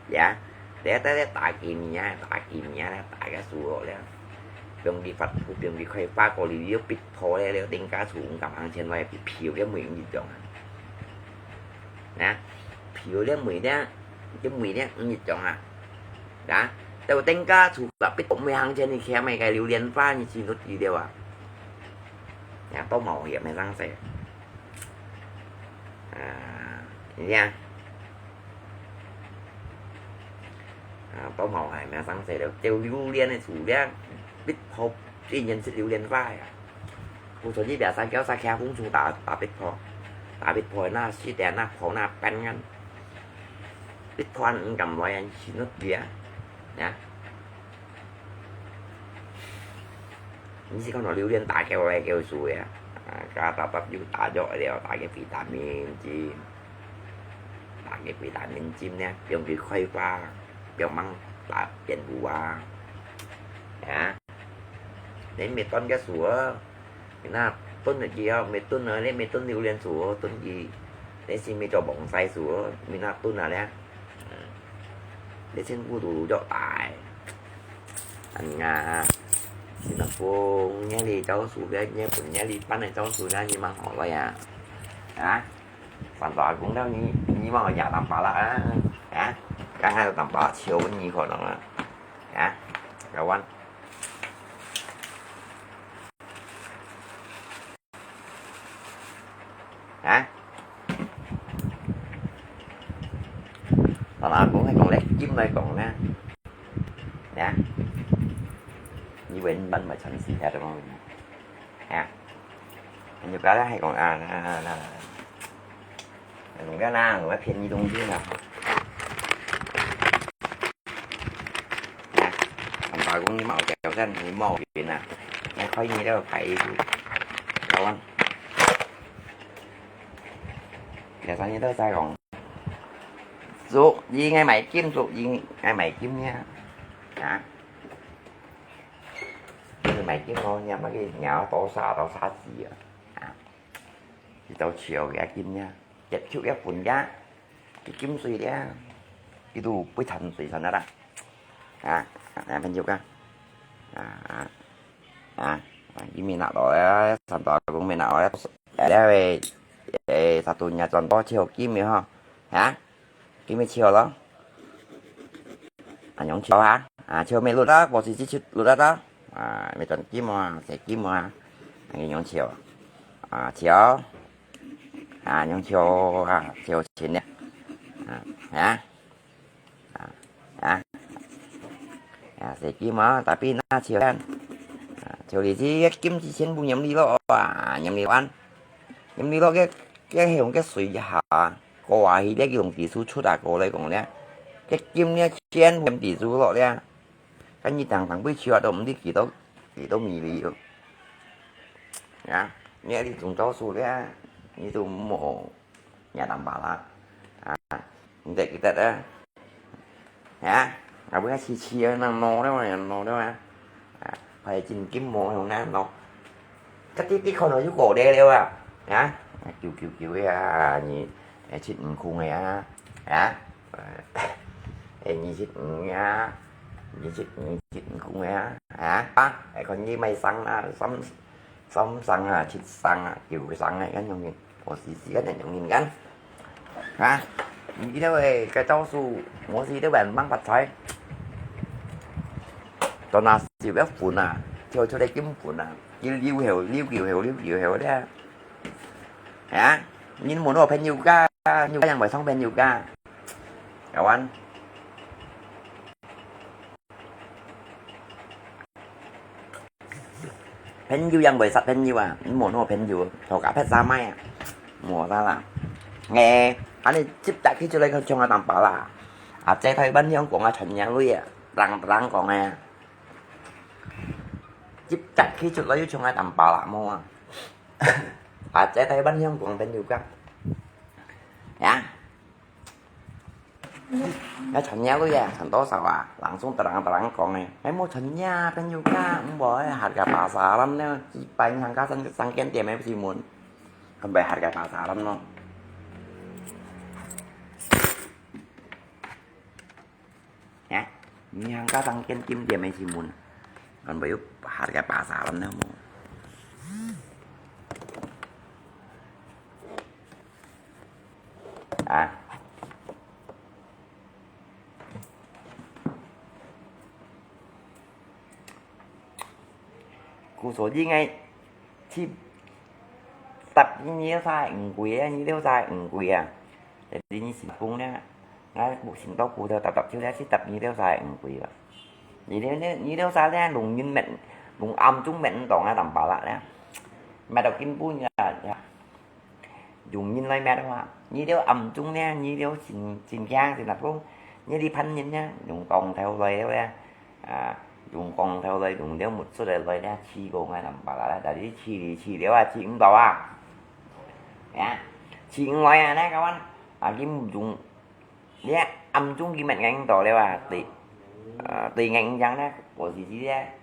Ya, để, để, để, 打給你啊，打給你啊，打給 sure 了。不用去發布，不用去開發，過去又逼迫了，了，等下 sure 敢行情來，票个每日中啊。啊，票个每日，就每日五日中啊。啊，到等下 sure 个逼迫每行情，你看每个榴槤花，你知道知了啊？啊，都冒險个上勢。啊，你看。 啊，都冒險个上勢了，就榴槤个樹咧，逼迫，最近是榴槤花呀。我昨日 biasa 叫 sakya 公主打，打逼迫，打逼迫那是的那跑那班啊，逼迫人敢來啊，是那边啊，啊。 你是講榴槤打給我來給我食啊？啊，加打打又打藥了，打个維他命針，打个維他命針呢，用佢開花，用芒打變烏啊。啊，你咪斷个樹啊，你那斷个之後，咪斷啊，你咪斷榴槤樹啊，斷佢，你先咪做防曬樹啊，咪那斷啊咧。嗯，你先不如就打。嗯啊，新加坡，你哩招數个，你本你哩搬来招數个，你蛮好个呀。啊？三大公了，你你蛮好呀，当巴拉啊？啊？刚刚当巴拉求你可能啊？啊？老板。 啊？老老公係講咧，金來講呢？啊？你問問咪陳思下怎麼問啊？啊？你不要再還講啊，那那那那，弄掉啦，我要騙你東西了。 啊，阿爸講你莫搞真，你莫變啊，你開你都排一步，搞完。第三日都再講，逐日愛買金，逐日愛買金呀，啊，你買金咯，你買个你要多少多少子啊，啊，你都求个金呀，一求一分呀。 佢金水咧，佢都不沉水沉个啦。啊，啊，朋友啊，啊，啊，啊，佢面拿到咧，三大公面拿到咧，咧喂，誒，satu nya賺多少金个吼，啊，金个少咯。啊，用少啊，啊，少咩落啊，無是只出落啊，啊，咩賺金啊，細金啊，啊，用少，啊，少。 啊，用少啊，少錢咧。啊，啊，啊，啊，細金啊，tapi那少啊。啊，少你這金子全部黏你咯，啊，黏你玩，黏你咯，个，个用个水一下啊，過啊，佢咧用地主出啊，過來講咧，个金咧全部黏地主咯咧。 該你當當會笑啊，都毋知幾多幾多米哩喲。啊，你你中招數咧，你都無，你當巴啦。啊，你得記得啊。啊，啊，不要去去啊，那喏了嘛，喏了嘛。啊，快進金毛用那喏。 佢佢佢可能又過來了啊，啊，九九九个啊，你，誒，七五空个啊，啊，誒，二七五个啊，二七五七五空个啊，啊，啊，誒，看你買三啊，三三三啊，七三啊，九三啊，恁樣个，我試試恁樣个。 啊，你這位个招數，我是這位吂發財。到那時要分啊，跳出來金分啊，佢溜後，溜溜後，溜溜後咧。啊，你無好朋友家，你有樣會當朋友家，kawan。 朋友樣會識朋友啊，你無好朋友，頭家別儕買啊，無啥啦。誒，恁呢直接企出來就像阿當巴啦，啊，這台灣香港啊，全贏鐳啊，人人講个啊，直接企出來就像阿當巴啦，無啊，啊，這台灣香港朋友家，呀。 該傳嘢个啊，傳多少啊？人送得人得人講个，還無傳嘢，朋友家，毋會，harga pasaran呢，幾百行家生生間店个新聞，根本harga pasaran咯。啊，你行家生間金店个新聞，根本有harga pasaran呢無？ 啊。故所以个，去搭你了儕毋貴啊，你了儕毋貴啊。但是你成功了，𠊎目前到骨頭搭搭手了，去搭你了儕毋貴啊。你了你你了儕了，弄人滅，弄暗中滅毋當啊，當巴拉了。滅到根本啊。 用人來滅个話，你兜暗中呢，你兜真真驚，真係講，你兜騙人呢，用光頭來个啊，啊，用光頭來，用了目出來來呢，試過𠊎南北啦，但是試試了啊，試毋到啊，啊，試毋來啊，呢，kawan，啊，佢用 你暗中佢乜硬到了啊，對，呃，對硬硬呢，我是知咧，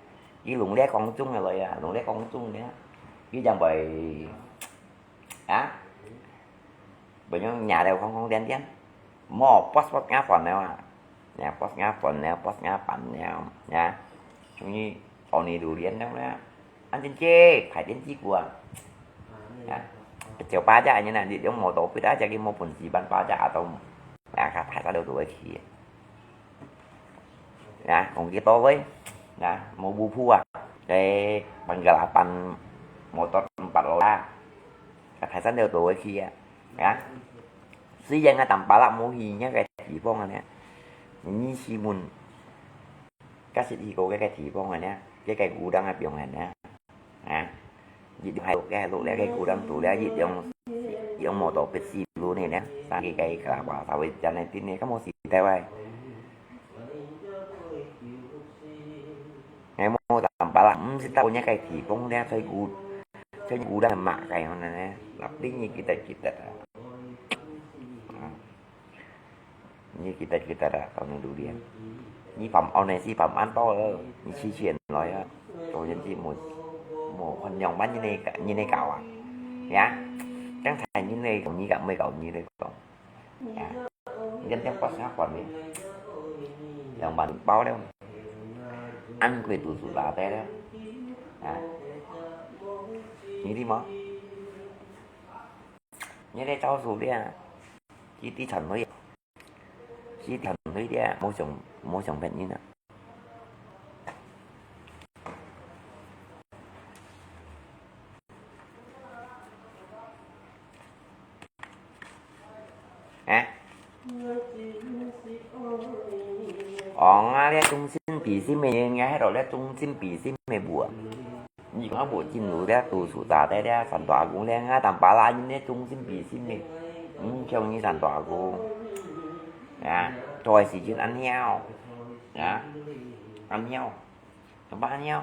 佢弄咧光中个來啊，弄咧光中咧，佢正會，啊，會用惹到空空點點，莫，boss boss ngah phone了啊，呀，boss ngah phone了，boss ngah bàn了，呀。所以，到你榴槤了呢，恁真濟，排電子股啊。啊，就八隻恁樣啊，你用摩托逼啊，隻佢無本事，辦八隻啊，都，啊，佢排山了都會去。啊，講幾多位，啊，無步步啊，該半个啦，半摩托八路啦，佢排山了都會去啊。啊，雖然啊，淡巴拉無去，該个地方啊呢，你試問， 假使去過該个地方个呢，該个古董个表現呢，啊，一路係路，該路咧，該古董路咧，一用用摩托逼死路呢呢，三个个个啦，哇，稍微真个真个，咁好時代喂。哎，無淡巴拉，毋識到人家个地方咧，所以古，所以古董嘛，該樣呢，立定你記得記得啊。啊。 你記得記得啊，到你榴槤。你辦案呢，係辦案到了，你去錢來啊，做人係無，無看兩萬人个，人个搞啊，呀，剛才人个講你个，沒搞你个講，呀，你點點八十還你，兩萬包了，安貴讀書大學了，啊，你的嗎？你在招數的啊？ 佢知傳媒，佢傳媒个，無想，無想別人啊。啊？哦，啊，這中心比心个，人家喺度咧中心比心个無啊？ 你講無進入這讀書大學這山大公這，啊，淡巴拉人這中心比心个，嗯，像你山大公，啊，做个事情恁樣，啊，恁樣，怎麼恁樣？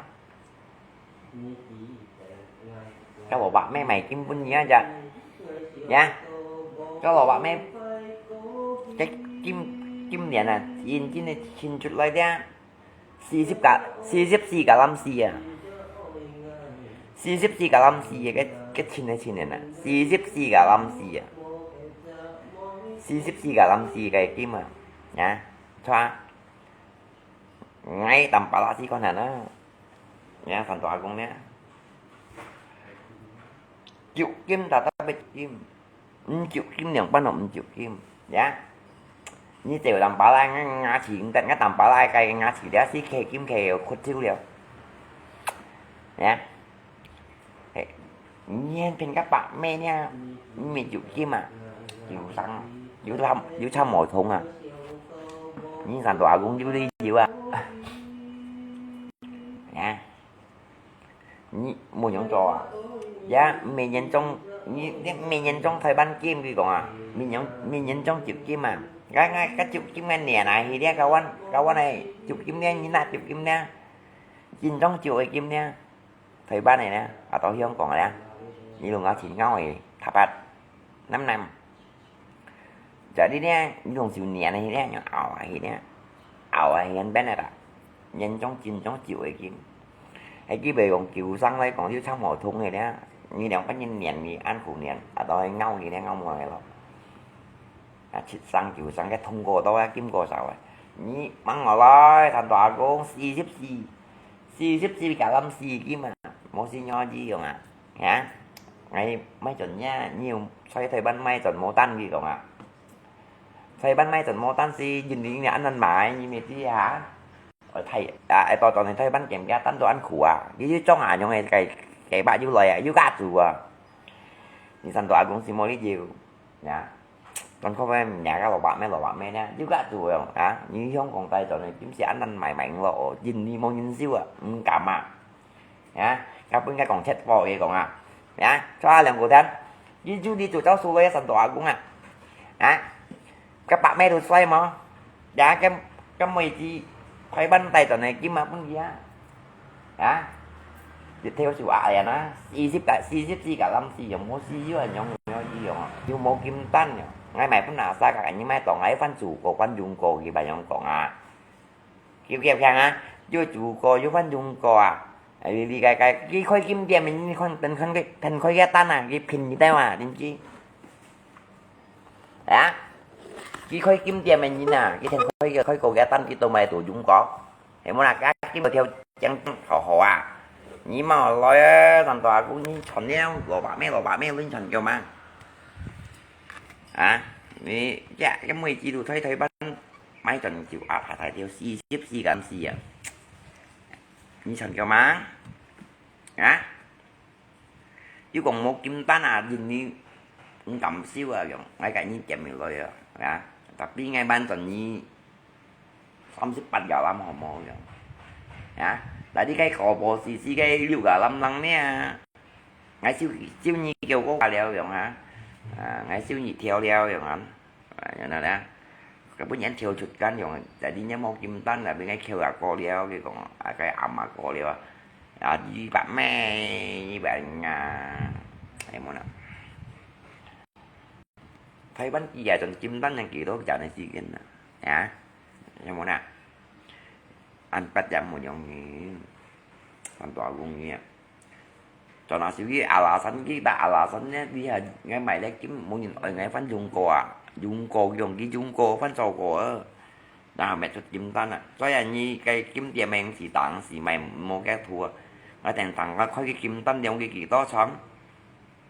該羅伯妹買金分你啊，呀，該羅伯妹，該金，今年啊，印真个清出來个。 四十个，四十四个藍絲啊。四十四个藍絲啊，該，該清个清个啊，四十四个藍絲啊。四十四个藍絲个金啊，啊，著啊。𠊎淡巴拉斯看下啦，啊，山大公呢，足金，大大个金。 毋足金，兩半都毋足金，呀！你這有淡巴拉，𠊎牙齒毋得，𠊎淡巴拉个牙齒了，係刻金刻到骨頭了，呀！嘿，你還騙个白咩呢？你毋足金啊？有生，有差，有差無通啊？你山大公有理由啊？呀！ 你無樣做啊？呀，毋係嚴重，你，你毋係嚴重台灣金，佢講啊，毋係嚴，毋係嚴重足金啊。𠊎，𠊎，該足金个年啊，佢咧，該阮，該阮个足金咧，你拿足金咧，真正足个金咧，台灣个咧，啊，到香港个咧，你攏愛錢咬个，拍拍，揇揇。 Jadi呢，你用手捻个呢，用拗下去呢，拗下去，變个啦，嚴重真正少个金。迄基本用舊生來講，就差無通个呢，你兩百年年你按苦年，啊，到咬去呢，咬無个咯。啊，七生九生个通過到啊，金過手啊，你問我來，談大講四十四，四十四加減四金啊，無四廿二用啊。 呀，𠊎賣轉呀，你有在台灣賣轉無單佢講啊？台灣賣轉無單是印尼人恁樣賣，你毋知啊？哦，台，啊，愛到轉去台灣減價單都恁苦啊！你去種啊，用个雞，雞肉又來啊，又加煮啊！你山大公司無理由，呀。 當初个名个蘿蔔咩蘿蔔咩呢，又加煮用啊！你香港帶轉去，今時恁難買買咯，哦，印尼無人收啊，毋敢啊！啊，佢本該講七寶个講啊，啊，抓兩個天，你就你做招數个山大阿公啊，啊，該白咩都衰無？啊，該該妹子開班帶轉來，今啊分佢啊！ 啊，一條數啊，哎呀，四十个，四十四个，臨時用，無四十啊，用，用，用，又無金單呀。𠊎買分哪儕个，你買當𠊎翻煮過，翻用過，佢白樣講啊。叫叫強啊，又煮過，又翻用過啊。哎，你該該，佢開金店，你看，等看佢，等開个單啊，佢騙你个嘛，真經。 啊，佢開金店个人啊，佢聽開个，開過个單，佢都買到用過。係無啦，該金條，驚好好啊！你莫來啊，當多阿公你賺了，老百咩老百咩，你賺夠嗎？啊，你呀，這每季度在台灣買轉就啊，大大條四十四減四啊，你賺夠嗎？啊？ 又講無金單啊，人你毋敢收啊，樣，𠊎个人點入來啊，啊，tapi𠊎萬轉你三十八个gram好無樣？啊，來你个果婆試試个六个gram零咩啊？𠊎收收你九个了樣啊？啊，𠊎收你條了樣啊？ 啊，然後呢，佢本人跳出間用，在你那無金單啦，變个跳啊過了，佢講，啊，該暗啊過了啊，啊，二百咩，二百啊，有無啦？台灣幾啊種金單能幾多錢个時間啦？啊，有無啦？ 恁八點無容易，恁大容易啊！轉下手去阿拉山去，到阿拉山呢，你還愛買咧金，無人愛𠊎翻中國啊，中國用去中國翻中國啊，然後賣出金單啊，所以你个金店名是當時賣無个圖啊，𠊎等當个開个金單量个幾多長，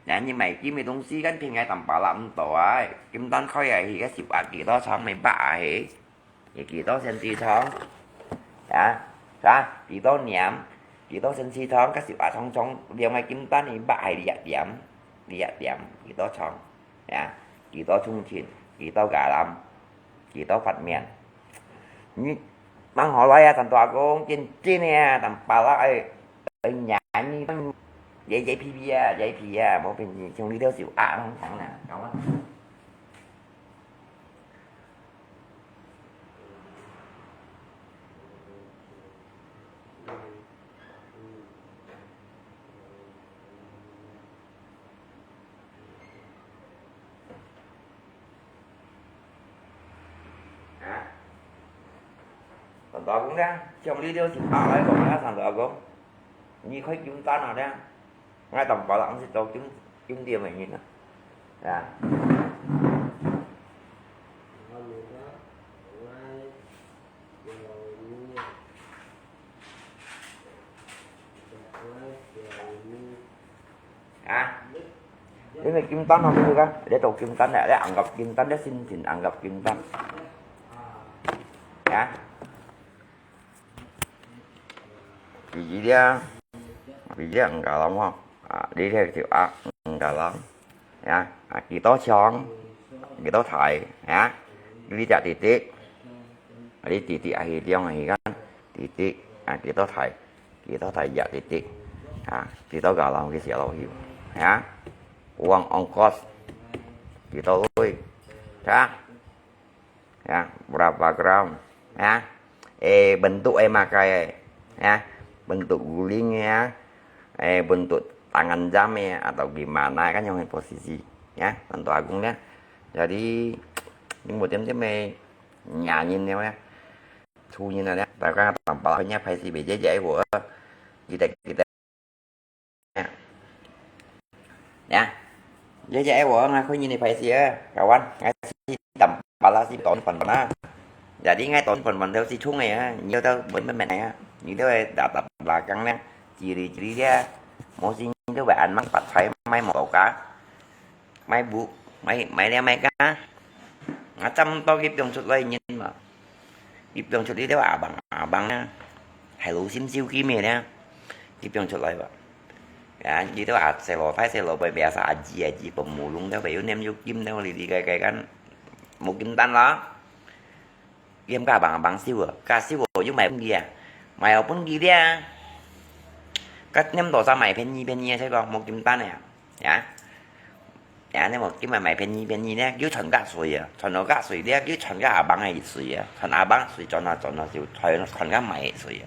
然後你買金个東西，跟平个當巴拉毋到啊，金單開啊，去个十啊幾多長，買八啊去。 你幾多先知長？啊，啊，幾多年？幾多先知長？該十啊長長，兩个金單你八係一點，一點，幾多長？啊，幾多公斤？幾多gram？幾多發面？你吂好來啊，當大公，真真个啊，當巴拉愛，愛贏你，這這皮皮啊，這皮啊，無騙你，像你兜十啊，啷講呢？講啊。 啊？當大公呢，像你兜十啊來講啊，當大公，你開金單啊呢？ 𠊎當巴拉係做金，金店个人啊，啊。啊？你个金單好無啊？你做金單啊？你紅合金單，你申請紅合金單。啊？ 比例啊，比例五加零吼，啊，你這就啊五加零，啊，啊，幾多長，幾多大，啊，你隻弟弟，啊，你弟弟啊，係兩个時間，弟弟，啊，幾多大，幾多大隻弟弟，啊，幾多加零佢寫落去，啊，uang ongkos，幾多位，啊？ Ya, berapa gram? Ya, eh, bentuk eh makai, ya, bentuk guling ya, eh, bentuk tangan jam ya, atau gimana kan yang posisi, ya, tentu agung ya. Jadi, ini musim sih me nyanyi nih ya, sunyi nih ya, tapi kan tanpa lahnya pasti beda aja ya, kita kita 呀，呀，這隻愛我，𠊎看你个牌子啊，kawan，𠊎係當巴拉係當粉粉啊。Jadi𠊎當粉粉都係衝个啊，你都都問問問啊，你都會打打拉更呢，嘰哩嘰哩啊，無事你都會恁樣發財，買摩托車，買屋，買買了買家，啊，差毋多佢放出來人嘛。 佢放出去了，abang-abang呢，係老心燒金个呢，佢放出來吧。啊，佢都啊，細路大細路妹，biasa aji-aji pemulung都，有念有金都，哩哩个个kan，無金單啦。佢毋敢abang-abang燒啊，敢燒哦，又賣分佢啊，賣哦分佢了啊。該念多少賣便宜便宜个，才講無金單个啊。 呀，呀，你無，今日賣便宜便宜呢，又賺較水啊，賺到較水了，又賺較abang个水啊，賺abang水賺啊賺啊就賺賺較賣个水啊。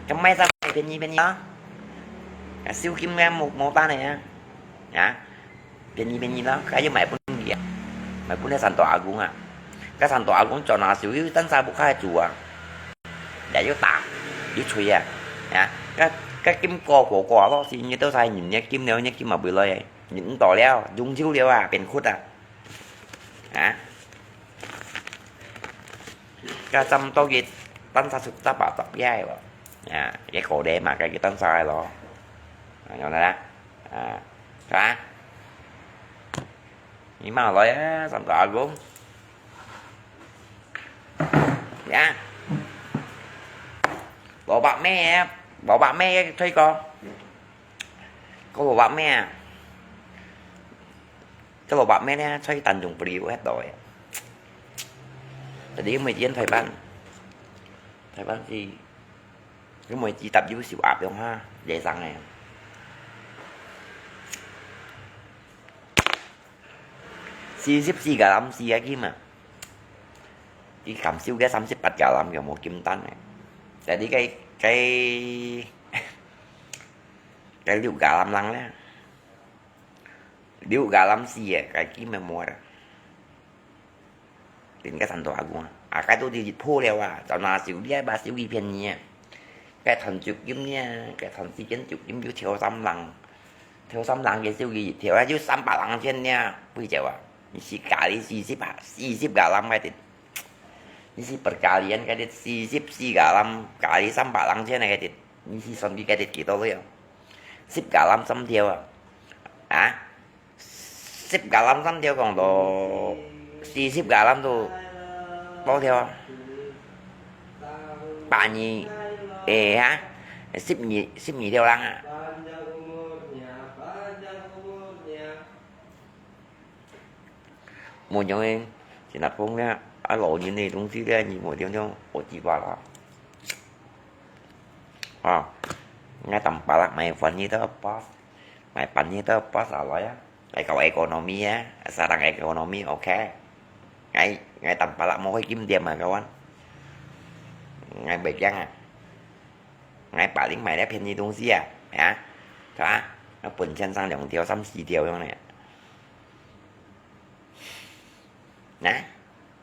該賣啥賣便宜便宜啊？啊，燒金个無無單个啊，呀，便宜便宜咯，該又賣分佢啊，賣分个Santo Agung啊，該Santo Agung賺啊少又單儕屋下煮啊，也又打又吹啊，呀，該該金過過過咯，是你都使人家金了，人家金嘛袂來个。 你毋到了，中秋了啊，變屈啊。啊？該差毋多个單儕出十啊十个个哦。啊，个高麗嘛，个个當晒咯。啊，有啦，啊，是吧？你嘛來啊，三十阿公。呀，蘿蔔咩啊，蘿蔔咩个推廣，个蘿蔔咩啊，个蘿蔔咩呢，在當中不離有一道个。Jadi每天台灣，台灣是，因為只搭有手壓用哈，野生个。四十四个人四个金啊！佢減少个三十八个人有無金單个？Jadi該該該六个人人咧，六个人四个，該金个無啦。 連个三十阿公啊，啊，該都係一鋪了啊，就拿手機啊，把手機便宜啊。該團足金呢，該團時間足金就跳三零，跳三零个手機一跳啊，就三百零千呢，飛走啊。你是加你四十啊，四十个人該啲，你是不加你該啲四十四个人，加你三百零千个啲，你是算佢該啲幾多个啊？十个人三條啊，啊？ 十个人三條講到四十个人都多條啊。百二，欸哈，十二，十二條人啊。無樣个，新加坡呢，啊，老人个東西呢，你無點點，我知吧啦。啊，𠊎當巴拉買翻譯到 bus，買翻譯到 bus下來啊，來搞 economy 啊，sarang economy，OK。𠊎，𠊎當巴拉無會金店啊，kawan。𠊎袂驚啊。𠊎巴零買了便宜東西啊，啊，是吧？𠊎本錢上兩條、三四條樣呢。啊？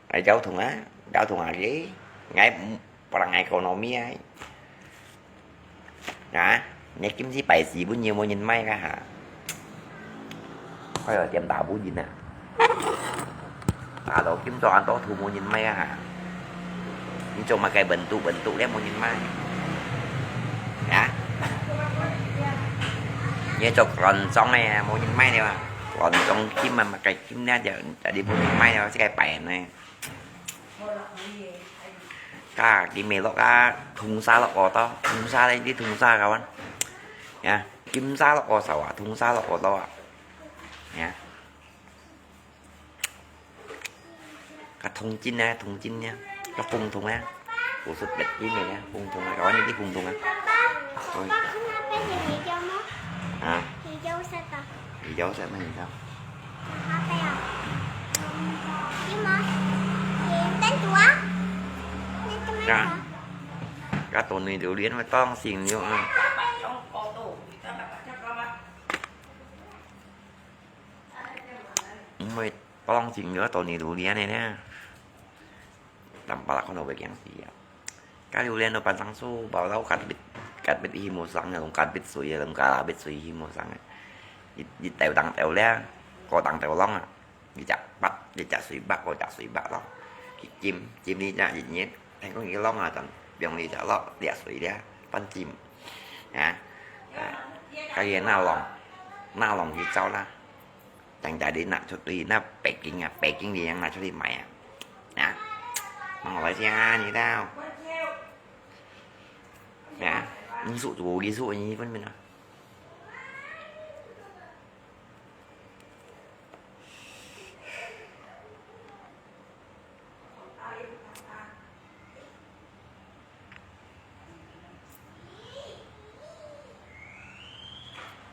哎，交通啊，交通啊，哎，ngai，嗯，barang ekonomi啊。啊，你今次拜四本有無人買个哈？哎喲，店打無人啊。打到今朝恁多都無人買个哈？你做麼个文都文都了無人買？啊？你做乾裝个無人買了啊？乾裝金啊，麼个金了就，就你無人買了，這个拜呢？ Ka, ki melok ka, thongsa lok ko to, thongsa leh, di thongsa kawan. Ya, kimsa lok ko sawa, thongsa lok ko to ah. Ya. Ka thong chin ah, thong chin ya. Ka phung thong ah. Kusut bet ki me ya, phung thong ah. Kawan, di phung thong ah. Oi. Ah. Hijau set mah hijau. Ka, ka tô nui liu lian mah tong sing liu ah. Mui tong sing liu tô nui liu lian ne ne. Tampalak ko no be kiang si ya. Ka liu lian no pan sang su, bao lau kat bit, kat bit hi mu sang, lung kat bit sui, lung ka la bit sui hi mu sang. Di, di teu tang teu liang, ko tang teu long ah. Di chak pat, di chak sui bak, ko chak sui bak long. Ki chim, chim di chak di nyet. Theng kong ki long ah tan, biong di chak lok, di sui di, pan chim. Ya. Ka ye na long, na long ki chau la. Chang jadi nak cuti, nak packing ah, packing di yang nak cuti mai ah. Nah, mang apa sih ah, ni tau. Ya, ni su tu, ni su ni pun mina.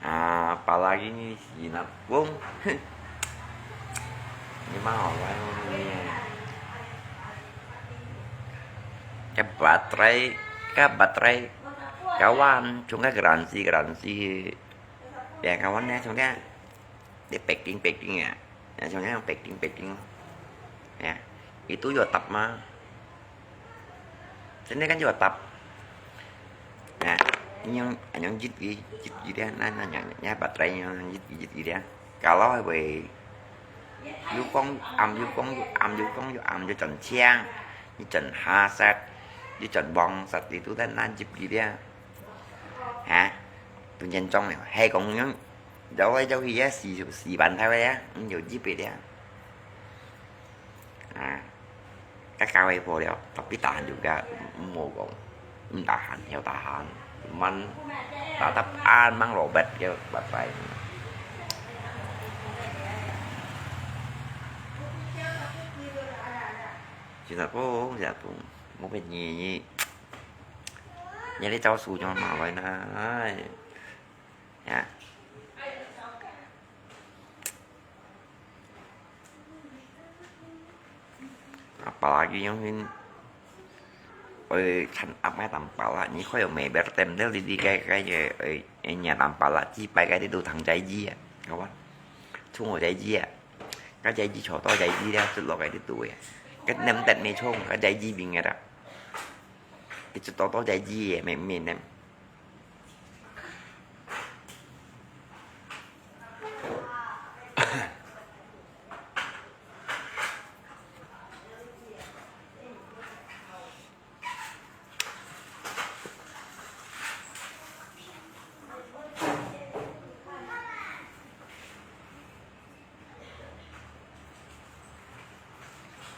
Ah, apalagi ni si Napung. Ni mau ni. Ka baterai, ka baterai. Kawan, chúng ta garansi, garansi. Ya, kawan ya, chúng ta. Dia packing, packing ya. Ya, chúng ta packing, packing. Ya, itu yo tap mah. Sini kan juga tap. Nah, ini yang, yang jit gi, jit gi dia, nah, nah, yang, ya, baterai yang jit gi, jit gi dia. Kalau we, yu kong, am yu kong, yu am yu kong, yu am yu chọn chiang, yu chọn ha set, 你轉網實你都得難入去了。哈？都嚴重了，係講樣走來走去也四，四萬頭了，你就入去了。啊，該教會破了，tapi tahan juga，毋好講，毋tahan，要tahan，慢，打打按，慢落bet，要拜拜。Singapore，Singapore，我你你，你哩招數怎麼來呢？哎，呀。Apalagi yang hin，哎，趁鴨仔淡薄啦，你看有美白點了，你你該該个，哎，哎，若淡薄啦，幾擺該啲都糖仔魚啊，好吧？衝我仔魚啊！ 該隻魚坐到隻魚了，出落該啲肚啊。該黏得咩衝，該隻魚邊个啦。佢出到到隻魚个，咩咩黏。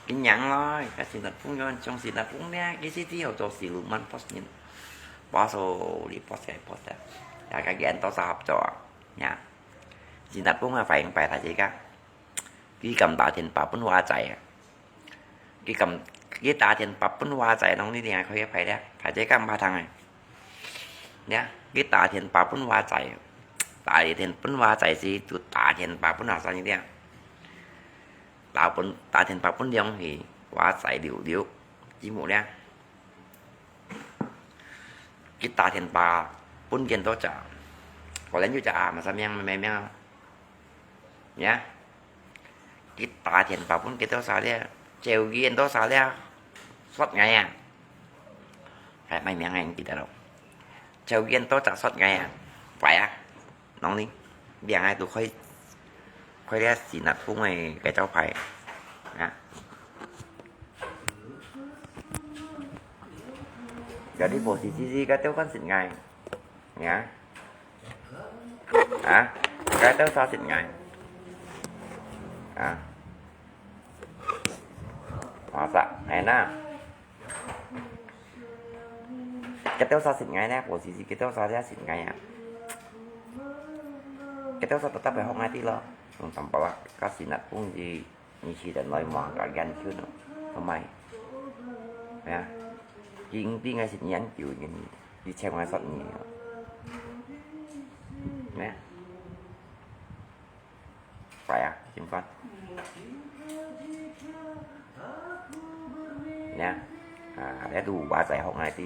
Kenyang咯，該Singapore樣，像Singapore呢，其實只有做siluman bos人，bos哦，你bos个bos啊，也該个人多少合作啊，呀，Singapore啊，歡迎拜大家，佢敢打電話分華仔啊。 佢敢，佢打電話分華仔，攏一定愛開个牌了，牌仔敢怕痛个。呀，佢打電話分華仔，打電話分華仔時，就打電話分阿三了。打分，打電話分兩个華仔六六，知無了？佢打電話分幾多隻？可能有隻啊，麼个名，麼个名啊？ 呀，佢打電話分幾多儕了？招幾多儕了？Short𠊎啊！哎，麼名啊，毋記得了。招幾多隻short𠊎啊？快啊！啷哩，兩个都開，開了Singapore个該招牌啊！Jadi posisi si該兜kan short𠊎，呀。 啊，該兜short short𠊎。啊。Masa，哎那。該兜short short𠊎呢，posisi該兜short short𠊎啊。該兜short tetap會學𠊎知咯。用淡薄仔，該時若講是 你試等來望个研究咯，同埋，係啊，佢毋知𠊎識研究个，佢請𠊎short你咯。係啊，係啊，情況。係啊，啊，這都華仔學𠊎知。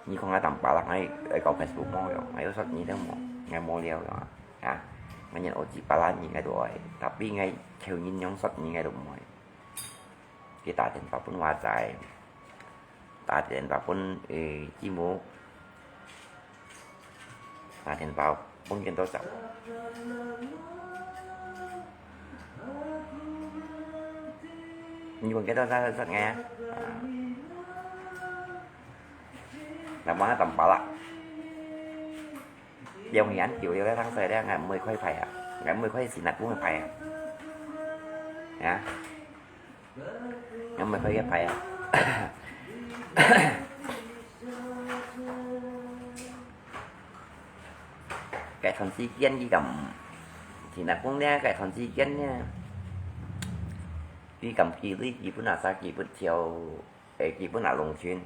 你講𠊎淡薄啦，𠊎，𠊎搞Facebook無用，𠊎有short你都無，𠊎無料用啊，啊，𠊎連學幾百萬你𠊎都愛，tapi𠊎求人用short你𠊎都毋會。佢打電話分華仔，打電話分，誒，姊妹，打電話分幾多少？你分幾多少short𠊎啊？啊。 Namanya tampalak. Yang hian kiu liu le thang sai le ngai mui koi pai a. Ngai mui koi sin nat bung pai a. Ya. Ngai mui koi pai a. Cái thằng si kiên gì cầm. Thì nat bung le cái thằng si kiên nha. Đi cầm kỳ lý kỳ bún à sa kỳ bún chiều. Ê, 佢本來攏盡，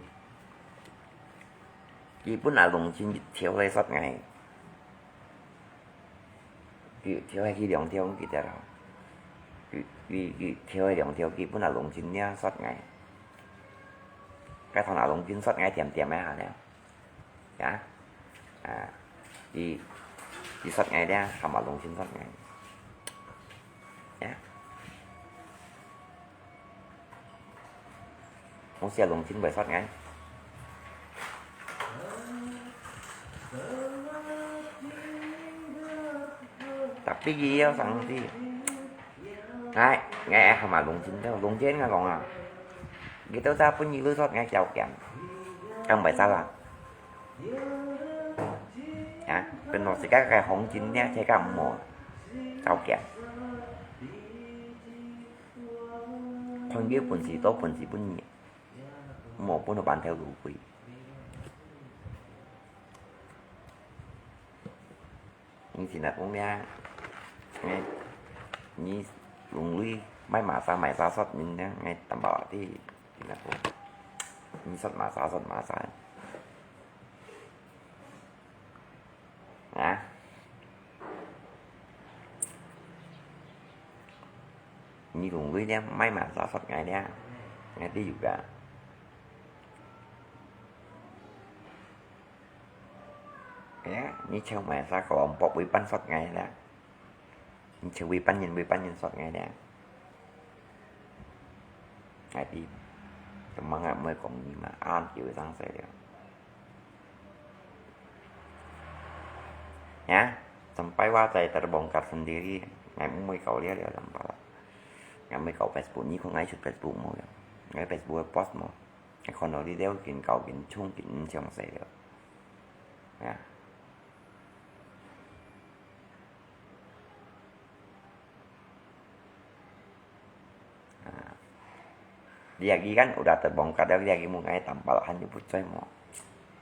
佢本來攏盡一條个short𠊎，佢一條還係兩條，毋記得了。佢，佢，佢一條个兩條，佢本來攏盡領short𠊎。該通啊攏盡short𠊎點點个下了。 Ya. Ah, di, di short ngai dia, sama lungsin short ngai. Ya. Mesti lungsin buat short ngai. Tapi dia sang di. Ngai, ngai sama lungsin tu, lungsin ngai kong ah. 佢兜儕分你鐳出𠊎照鏡，敢毋會使啦？啊，分到自家个黃金呢，自家毋好照鏡。看佢本事，多本事分你，毋好分到半頭路去。 你真係講咧，你，你用鐳買massage，massage煞人咧，你淡薄仔知，真係講，你煞massage，煞massage。啊？你用鐳咧，買massage煞𠊎咧，𠊎都有个。 Ya，你請massage，佢講百位半煞𠊎啦。你請位半人，位半人煞𠊎啦。𠊎知，今晡𠊎毋會講你嘛，恁久生死了。Ya，sampai話在terbongkar sendiri，𠊎毋會搞了了，sampai。𠊎毋會搞Facebook，你看𠊎出Facebook無了？𠊎Facebook會post無？ 看到你兜緊搞緊衝緊毋詳細了。啊。啊。你lagi kan udah terbongkar了，你lagi問𠊎tambal還有不在無？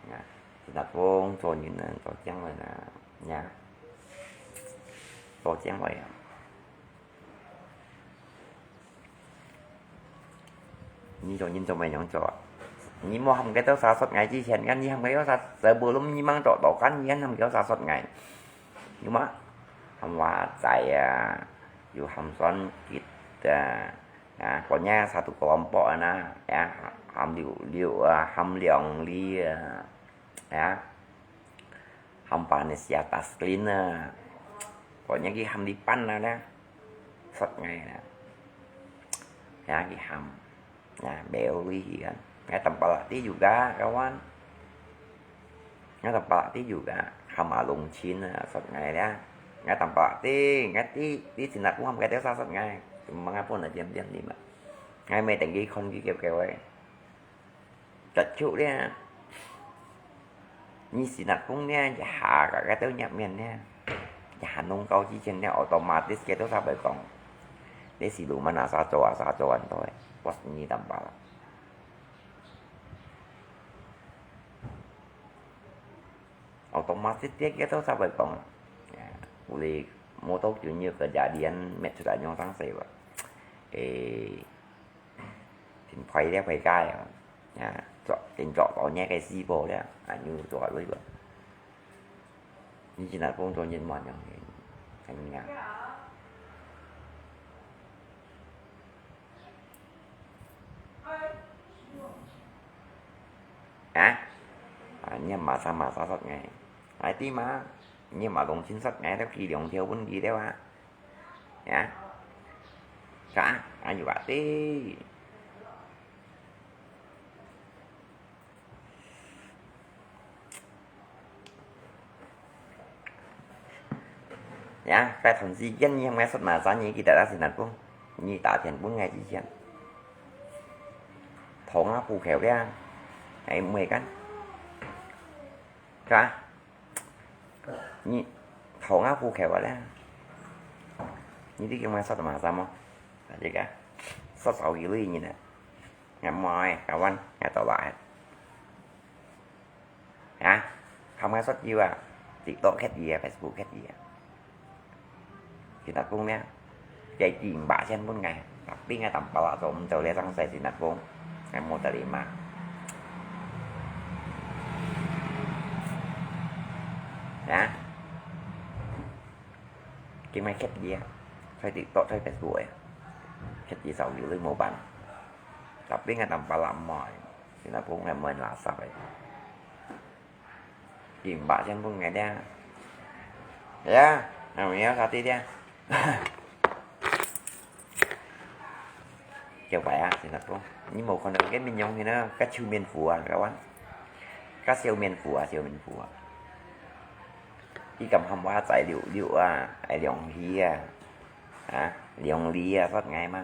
啊。Sinatpong做人啊，做將來啊，呀。做將來啊。 你做人做麼个樣做啊？你無喊佢兜儕煞𠊎之前，kan你喊佢兜儕sebelum你吂做到，kan你喊佢兜儕煞𠊎。有無？喊華仔啊，又喊Suan Kit啊，啊，pokoknya satu kelompok ana，ya，喊六六啊，喊兩里啊，ya。 喊Vanessa Taslin啊，pokoknya佢喊一半啊咧，煞𠊎啦。Ya，佢喊，ya，belli kan。Ngài tambal hati juga，kawan。Ngài tambal hati juga，喊阿龍親啊，煞𠊎啦。Ngài tambal hati，𠊎知，知Sinatpong喊佢兜儕煞𠊎，cuma ngài pun ada diam-diam lima。Ngài每等佢看佢kêu-kêu咧。 Cakap咧，你Sinatpong咧，一下个个都入面咧，一下弄到之前咧，otomatis佢兜儕會講，你是路慢啊，啥做啊，啥做啊，都會，我是你tambal。Otomatis佢兜儕會講，有哩，無多久你个kejadian，met出來樣生死吧。誒， 真快咧，回家啊！啊，做，真做到你个師傅咧，啊，你有做落去無？你今日工作人員樣个，係毋係啊？啊？啊，你嘛啥嘛啥煞𠊎，哎，對嘛？你嘛弄清煞𠊎，了佢兩條問題了啊？ Ya. Sa, ayo ati. Ya, 該段時間你還煞massage，你記得啦，Sinatpong，你打電分𠊎之前。同啊，戶口了，哎，毋會kan？Sa？ 你同啊，戶口啊咧。你知今日煞massage無？啊，這個，煞少幾鐳呢？𠊎無誒，kawan，𠊎到來。啊？喊𠊎煞有啊？TikTok歇佢啊，Facebook歇佢啊。Sinatpong呢？ Jadi mbak sian pun ngai, tapi ngai tambal hati做毋做咧，生死Sinatpong，ngai無得你嘛。啊？佢買歇佢啊，在TikTok，在Facebook誒，歇佢少有你無辦。Tapi ngai tambal hati，Sinatpong ngai無人垃圾誒。 Imbak sian pun ngai dia. Ya, namanya sati dia. Kieu pai ah, Sinatpong. Ni mâu khon ke min yong hina, ka chiu min fu ah, kawan. Ka siu min fu ah, siu min fu ah. I kam ham wa zai liu liu ah, ai liong hi ah. Ha, liong li ah, sot ngai ma.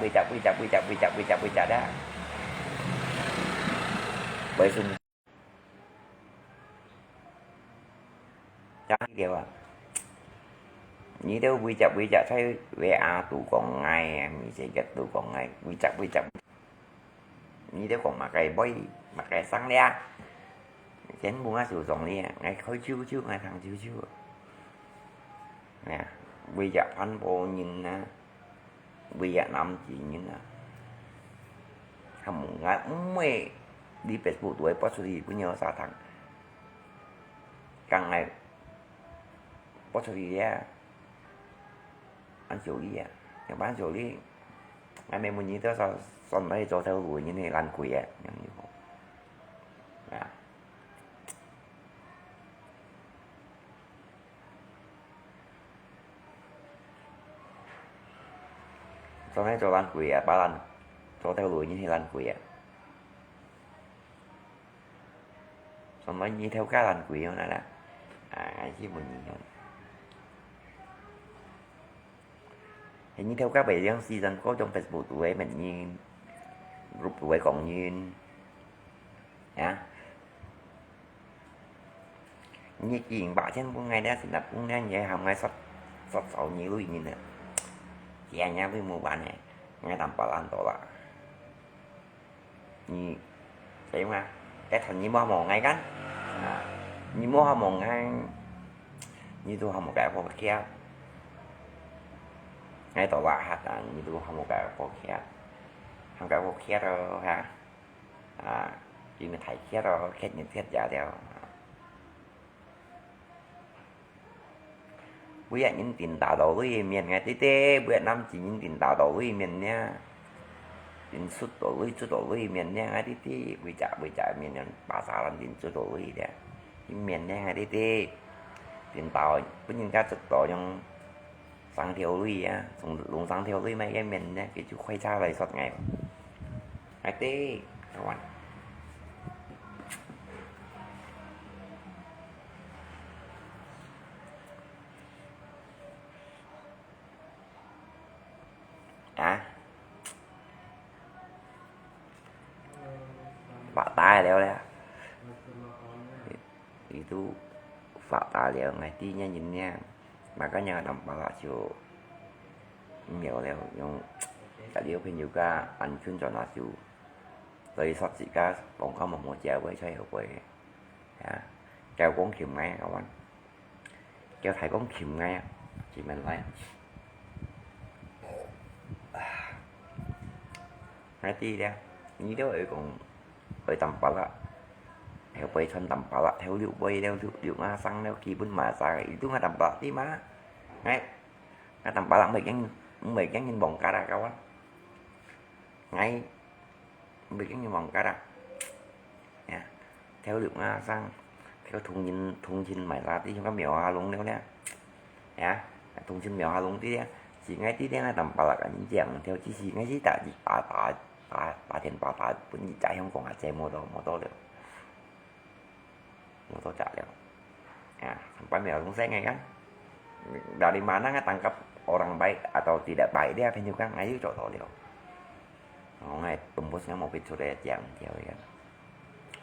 WeChat WeChat WeChat WeChat WeChat WeChat WeChat啊，WeChat，啊，你兜WeChat WeChat在WA堵講𠊎啊，你這個堵講𠊎，WeChat WeChat。 你兜講麼个話，麼个聲了？全部𠊎收上了，𠊎開啾啾，𠊎聽啾啾。哎呀，WeChat環保人啊，WeChat南極人啊，還毋𠊎毋會，你Facebook都會發出去分你啥聽，講𠊎發出去啊。 恁少你啊，又恁少你，𠊎問你兜算，算來做頭路个人係懶鬼啊，恁樣好。啊。算來做懶鬼啊，把人做頭路个人係懶鬼啊。 什麼日頭加懶鬼樣啦？啊，係問你樣。係日頭加白樣時陣，各種Facebook都會罵人，group都會講人，啊？你既然把錢分𠊎了，現在分了，你還喊𠊎殺，殺手你鐳人啊？這樣鐳無辦呢，𠊎當把懶惰啦。 你，知嘛？該趁你無望𠊎kan？啊，你無望𠊎，你都還無該好徛。𠊎都話下啊，你都還無該好徛，還該好徛咯哈。啊，佢咪大徛咯，徛日徛夜了。 每日人頂大道裡面，𠊎知知，每日南極人頂大道裡面呢，頂出道裡，出道裡面呢，𠊎知知，每隻每隻面人，巴沙人頂出道裡咧，一面呢，𠊎知知，頂到分人家出道用生條裡啊，從弄生條裡咩一面呢，佢就開車來殺𠊎。𠊎知，kawan。 啊？發達了咧。佢都發達了，𠊎知呢人呢，makanya當巴拉就毋要了，用，tadi朋友个安全轉下就，所以說自家講講無無借位才後悔。啊，叫講琴个，kawan。 叫大講琴个啊，琴个來啊。𠊎知了，你兜會講，會當巴拉，會會穿當巴拉，頭六尾了，六六啊生了，基本嘛生个，itu ngah當巴拉，知嘛？𠊎，ngah當巴拉，毋會驚，毋會驚人望甲啦，kawan。𠊎 毋會驚人望甲啦。呀，頭六啊生，頭通勤，通勤買啥，弟兄个廟下弄了咧。呀，通勤廟下弄滴咧，是𠊎知咧，𠊎當巴拉个人講，頭只是𠊎是打打打打打電話打，分你家鄉講下，這無多無多了。 我都假了。Ya, sampai mi orang saya kan. Dari mana nggak tangkap orang baik atau tidak baik dia kan juga nggak tahu dia. Ngài tembus nggak mau picture dia yang dia kan.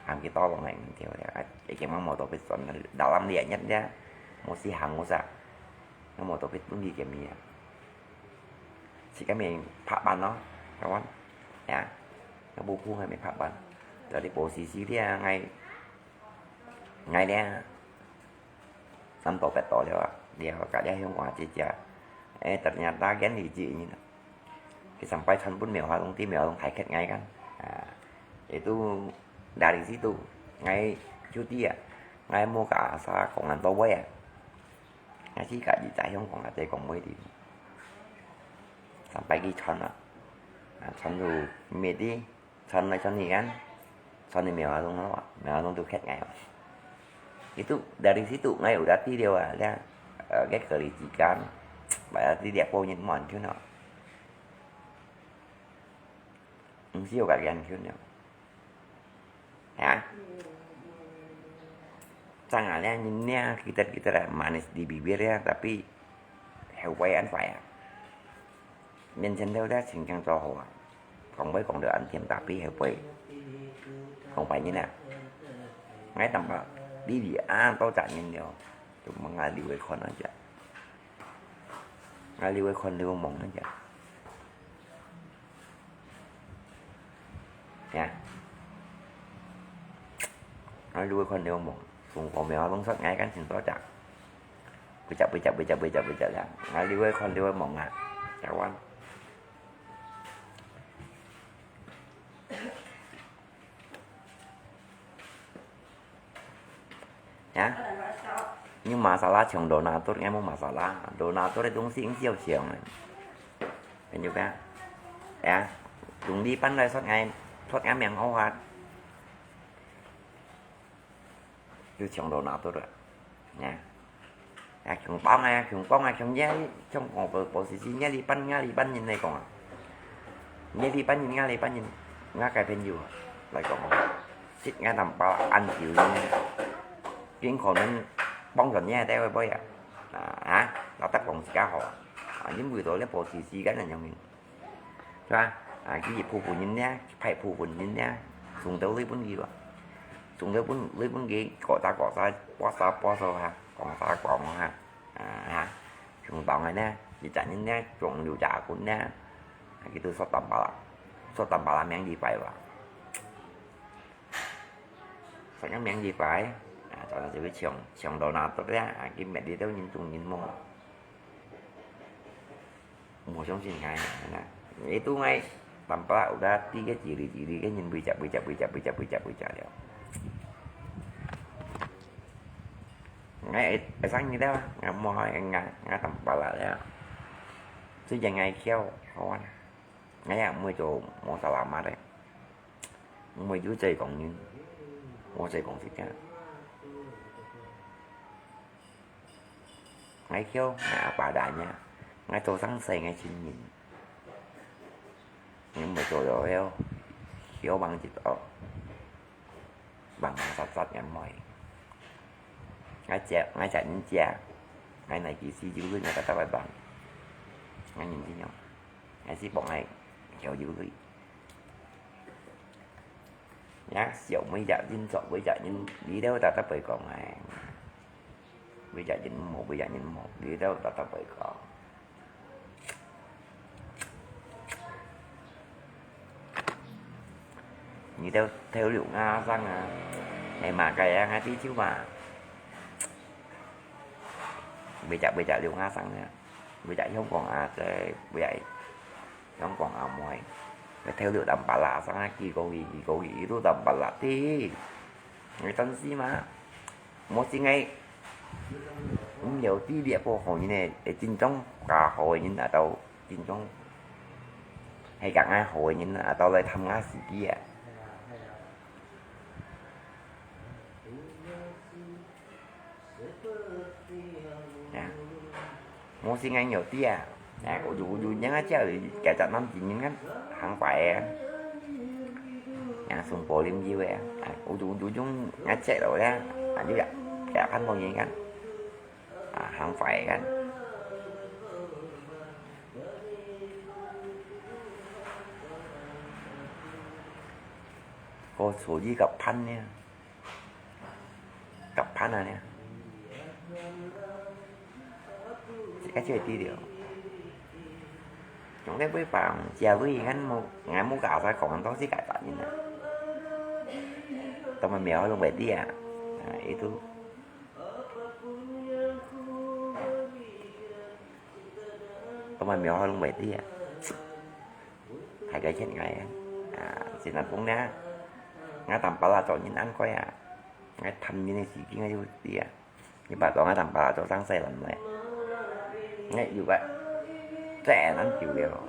Hang kita orang lain dia ya. Jadi memang mau topik dalam dia nyet dia. Mesti hang usah. Nggak mau topik pun di kami ya. 自家面拍板咯，kawan。Ya，那不哭還沒拍板。Dari posisi dia，ngai，ngai dia，三多八多了啊，了，隔壁香港姐姐，哎，ternyata kan licik ini. Sampai傳分苗下東，知苗下東大客ngai kan。啊，itu dari situ，ngai cuti啊，ngai mau ka asa kongan tawai啊。 Ngai自家一隻香港啊，在講話的，sampai去傳啊，啊，傳到滅的，傳來傳去kan，傳到苗下東咯，苗下東都客ngai哦。Itu dari situ，ngai有得知了啊，這，呃，該隔離期間，把它知了，過年滿去咯，毋係有个人去了。 Ya. Cang ah，這人呢，kita，kita lah manis di bibir ya，tapi後背恁壞啊。面前頭咧，盡強做好啊，講話講到恁甜，tapi後背講壞人啊。𠊎感覺，你哋啊，多隻人了，就問𠊎流个看啊，只，𠊎流个看流个望啊，只。 Ya。𠊎流个看流个望，從後面啊，攏出，𠊎kan盡多隻。Bejak，bejak，bejak，bejak，bejak呀。𠊎流个看流个望啊，kawan。 Ya. Ini masalah，像donatur，ngai無masalah。Donatur itu東西應該有錢个。朋友啊，ya，用你搬來說，哎，說俺免好啊。就像donatur啊，ya。 啊，共幫啊，共幫啊，共也，像講無，無時時也哩搬，也哩搬人來講啊。也哩搬人，也哩搬人，𠊎个朋友來講哦，識𠊎淡薄恁久呢，盡可能幫助你个，對毋對啊？啊，啊，老實講自家好啊，啊，因為到了無時時間恁樣。 係吧？啊，佢一部分人呢，派部分人呢，送到日本去咯。送到本，日本去，各家各家，各家各家哈，各家各家哈，啊，哈，相當个呢，一隻人呢，總有隻分呢，啊，佢都說淡薄啦，說淡薄啦，名字擺吧。 Saya名字擺，啊，早就會搶，搶到那多了，啊，佢每日都人中人無。無相信𠊎，係啦。Itu𠊎，tanpa udah tiga ciri-ciri个人，bejak，bejak，bejak，bejak，bejak，bejak了。𠊎會，會生日了，𠊎無，𠊎，𠊎tanpa啦了。最近𠊎噭，好玩。 𠊎也毋會做無salamat个，毋會有罪講人，無罪講自家。𠊎曉，𠊎阿爸大娘，𠊎做生事𠊎親人，𠊎毋會做了曉，曉幫一哦，幫幫殺殺也毋會。𠊎食，𠊎食人食，𠊎哪幾時有鐳，𠊎特特會幫。𠊎認真哦。 還係幫𠊎曉有鐳。也笑每隻人做，每隻人，你兜特特會講哎，每隻人毋好，每隻人毋好，你兜特特會講。你兜偷溜牙生啊，係嘛个啊，𠊎知就嘛。Bejak，bejak溜牙生啊。 Bejak香港啊，在bejak香港啊，妹，佢偷溜淡薄啦，生啊，寄過去，寄過去，佢都淡薄啦，啲，你真是嘛？無信𠊎，毋曉知這个好人呢，會真正假好个人啊，到真正係講𠊎好个人啊，到來探𠊎時機啊。 啊，無信𠊎有知啊，啊，有有有，人家叫佢，佢隻男仔人啊，行快个啊，啊，送保齡球个啊，啊，有有有種，啊，接落咧，啊，就呀，佢還無人看，啊，行快个啊。个手机个盘呢？ Kapan啊呢？自家就會知了。總个會放，這位𠊎無，𠊎無假使講到自家个人啊。Teman mewah lung beti啊，啊，itu。Teman mewah lung beti啊，還个欠𠊎啊，啊，只能講呢，𠊎當巴拉做人恁該啊，𠊎貪人个時間𠊎就知啊。 你把講啊，當巴拉做生事人咧，你有个，這能久了。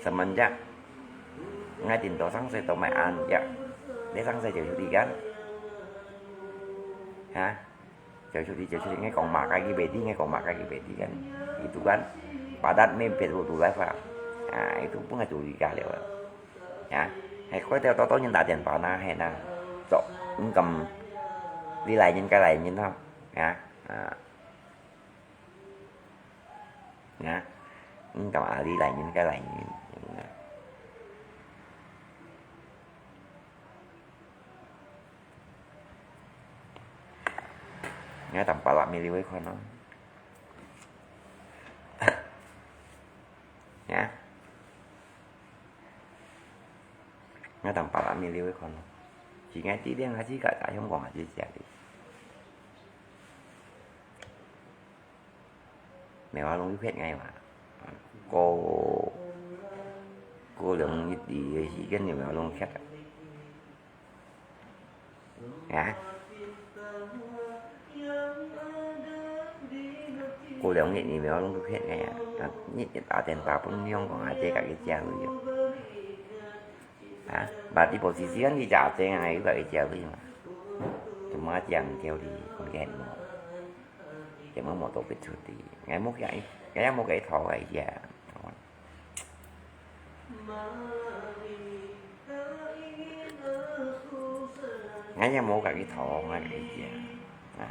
Semenjak，𠊎聽到生事都買安呀，你生事就出去kan？哈？就出去，就出去，你講嘛，該佢袂知，你講嘛，該佢袂知kan？Itu kan，padat mempet tu life啊，啊，itu pun nggak curiga了。 Ya，係，該兜多多人打電話啦，係啦，做，毋敢，你來人該來人咯，ya，啊，ya，毋敢啊，你來人該來人，ya，當巴拉咪你會看咯，ya。 𠊎當巴拉米了个看咯。自家知定，自家在香港也是這樣的。Mewah Lung有欠𠊎嘛，過，過兩日个時間，Mewah Lung欠啊。 啊？過兩日你無攏都欠个啊，啊，日日打電話分你講啊，這个佢借你哦。啊，but你無時間你借啊，又个佢借你嘛。做麼借毋借你，講佢無，根本無到別處去，𠊎無佢，𠊎也無佢討个呀。 𠊎也無佮佢討，𠊎佮佢借。啊。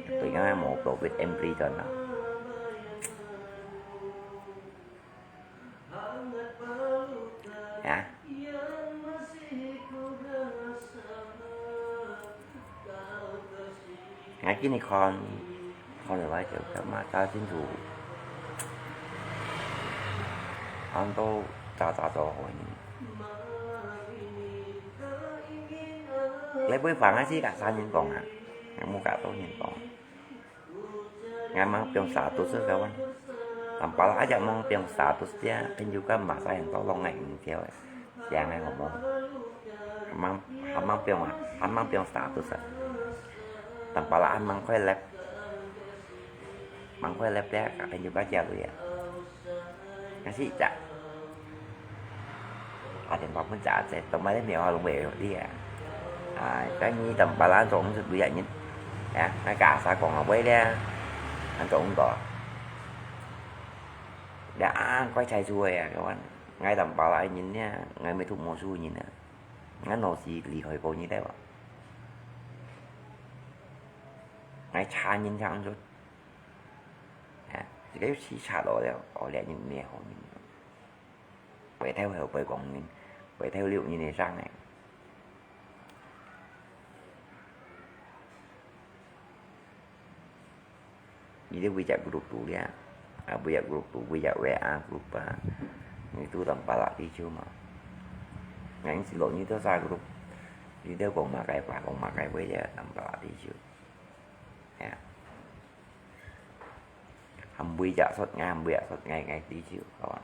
對，𠊎也無特別empty轉啊。啊？ 𠊎今日看，看了𠊎就感覺真清楚，安到早早做好人。你會放啊，自家三人講啊，無加多人講。 𠊎吂放status个哇。Tampalak aja吂放status，這朋友間masa很多攏愛用條个，這樣个好無？還吂，還吂放啊，還吂放status啊。Tampalak還吂快left，吂快left咧，佮朋友間借鐳啊。 Kasi cak. Ada apa pun cak cak, teman ni mewah lung bèo dia. Ah, kan ni Tampalak an trong sut buyak nyin. Ya, ngai ka asa kong apa dia. An trong ko. Dia an koi chai suai ya, kawan. Ngai Tampalak nyin ya, ngai mei thuk mo su nyin ya. Ngai no si li hoi ko nyin dai ba. Ngai cha nyin chang sut. Ha, 這个又死賊咯了，哦，這人咩好人。白頭後背講人，白頭六人个生个。你都為隻group肚了，啊，為隻group肚，為隻WA group啊，你都當巴拉地球嘛。人是落你都啥group，你都講嘛該話，講嘛該話，也當巴拉地球。 Ya. Hambui jak sot ngai, hambui jak sot ngai, ngai tisu, kawan.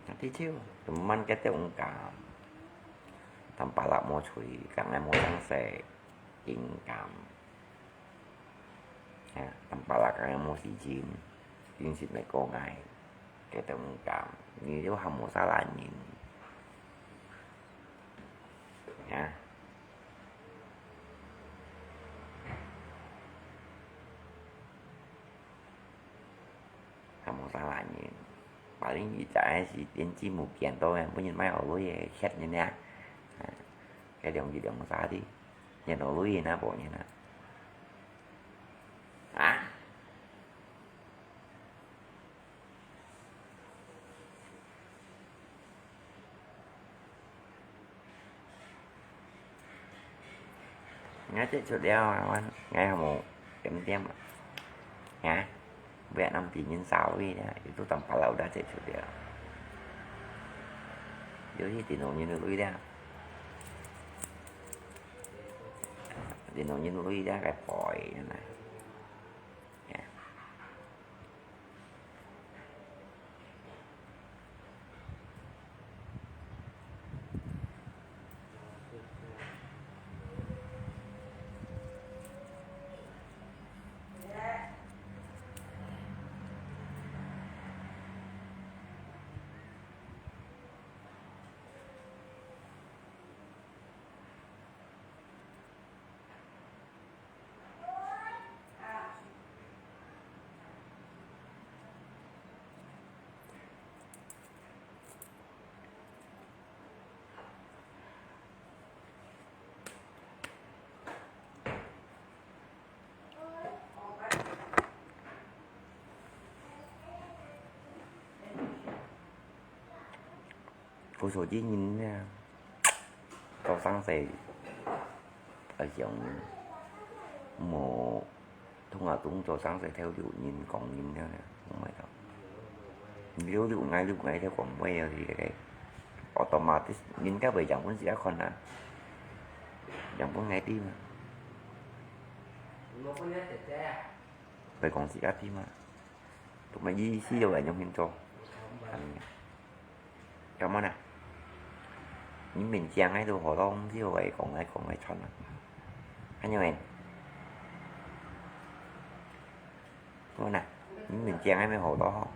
Ngai tisu, teman kete ungkam. Tampalak mo chui, kang ngai mo yang se, tingkam. Ya, Tampalak kang ngai mo si jin, jin sit mai ko ngai. Kete ungkam, ni yo hamo salah nyin. Ya. Hamo salah nyin. Paling ijak ai si tiên tri mu kian to, yang punya mai oloi, chat nyin ya. Ha. Cái đồng gì đồng xa đi. Nyin oloi na, po nyin na. Ha? 𠊎接觸了啊，𠊎還無點點啊。啊，Vietnam比人少位了，又都當巴佬都接觸了。尤其電腦人類了，電腦人類了，該背了。故所之人呢，做生意，愛用，無通啊，當做生意頭路人講人了呢，毋係咯。你溜溜，𠊎溜𠊎，頭講話啊，這個automatic，人家會樣本自家看啊，樣本𠊎知嘛，會講自家知嘛。 做麼个意思又會用心做？嗯，做麼呢？你明講个都好多，毋係會講來講來傳啊。還有呢？做麼呢？你明講个乜好多吼，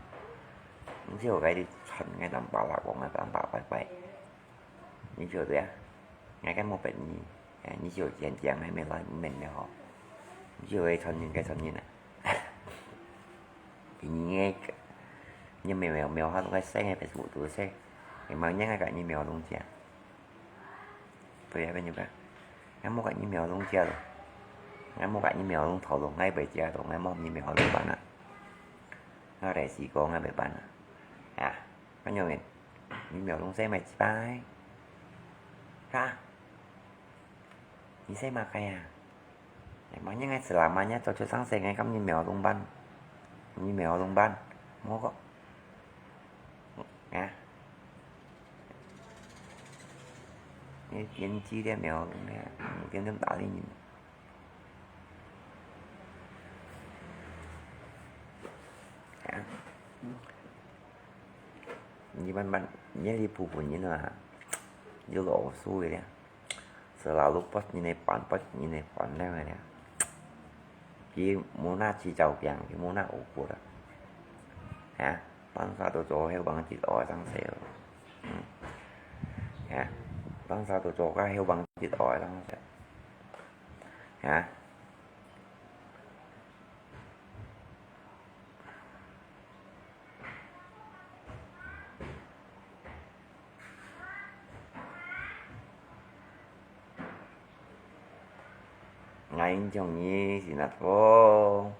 毋係會來傳个，當巴拉講个，當巴拜拜。 你曉得啊？𠊎个無別人，哎，你曉得講講个，乜來毋明了吼。你曉得傳人个傳人啊。你个，你描描描下，攏个生个Facebook都係，你莫人个，你描攏假。對啊，朋友啊，𠊎莫甲你描攏假咯。𠊎莫甲你描攏頭咯，𠊎袂假咯，𠊎莫你描攏辦啊。𠊎來試過，𠊎袂辦啊。啊。 朋友們，你描攏生麼个雞巴？哈？你生麼个啊？哎，麼人愛食啦，麼人做出生生个，敢你描攏辦？你描攏辦？無个。啊？你天气咧描攏咧，天天打理你。 你慢慢，你這部分人啊，有老師个咧，selalu pas你个班，pas你个班了个咧，佢無那起早病，佢無那學過啦。啊，bangsa都做後幫佢學生勢咯。嗯。啊，bangsa都做个後幫佢學生勢。啊。 𠊎印象你是哪個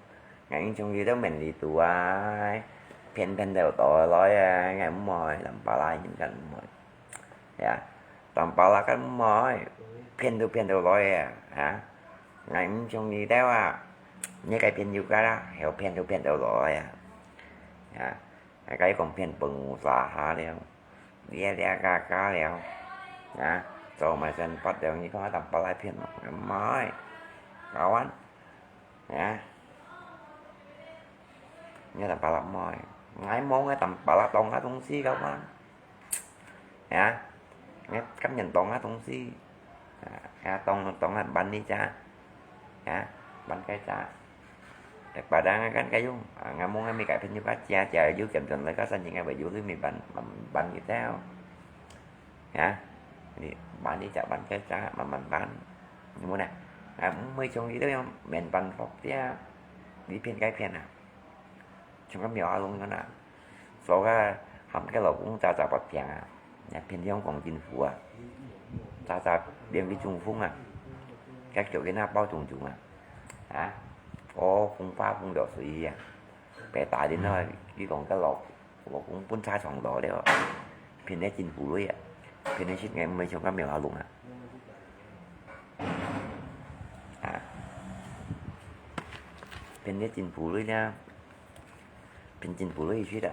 ？𠊎印象你都免你讀啊，騙騙到到來啊，𠊎毋愛，南巴拉人家毋愛。 呀，當巴拉个妹，騙都騙到來啊，哈！𠊎毋像你兜啊，你个朋友个啦，又騙都騙到來啊。呀，𠊎个講騙分烏沙下了，你也了嘎嘎了，啊，做埋身發了，你講當巴拉騙嘛，毋係，kawan。 Ya. Nyo tang palak mo ai. Ngai mo ngai tang palak tong ka tungsi ka wan. Ya. Ngai kam nyan tong ka tungsi. Ya, tong tong ka ban ni cha. Ya, ban kai cha. Tek padang kan kayung. Ngai mo ngai mi kai phen yu ka cha cha yu kem tun lai ka san jing ngai ba yu lui mi ban ban ki teo. Hả? Đi bán đi chợ bán cái giá mà mình bán. Nhưng mà nè, à, mới trông đi đâu mà mình bán bọc kia. Đi phiên cái phiên à. Chúng có mèo áo lông nữa nè. Số cái hầm cái lẩu cũng chả chả bọt phiền à. Nhà phiên thì không còn chính phủ à. Chả chả biến cái trung phung à. Các kiểu cái nắp bao trùng trùng à. Hả? Có phung pha phung đỏ suy à. Bé tài đến nơi, đi còn cái lẩu. 老公分差上到了，騙个政府鐳啊，騙个食个毋係像个苗阿龍啊。騙个政府个啦，騙政府个去啦。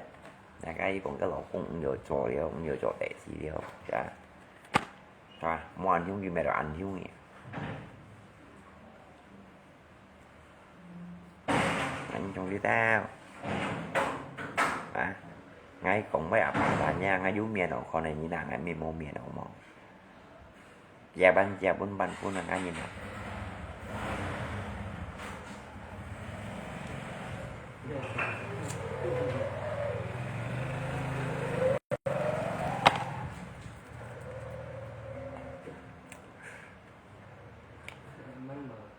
大家講个老公毋要做了，毋要做代誌了，是吧？是吧？無恁樣，佢咪就恁樣个。恁樣就知道。啊，𠊎講話啊，白話呀，𠊎有面哦，可能你拿𠊎面無面哦，無？ 借飯借，分飯分啊，恁樣啊。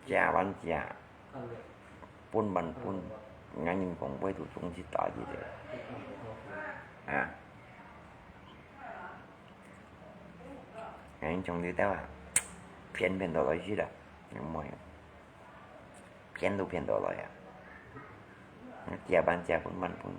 借飯借，分飯分，恁樣講話都總係打佢个。啊。 𠊎從頭到啊，騙騙到來去啦，毋會，騙都騙到來啊，借飯借，分飯分。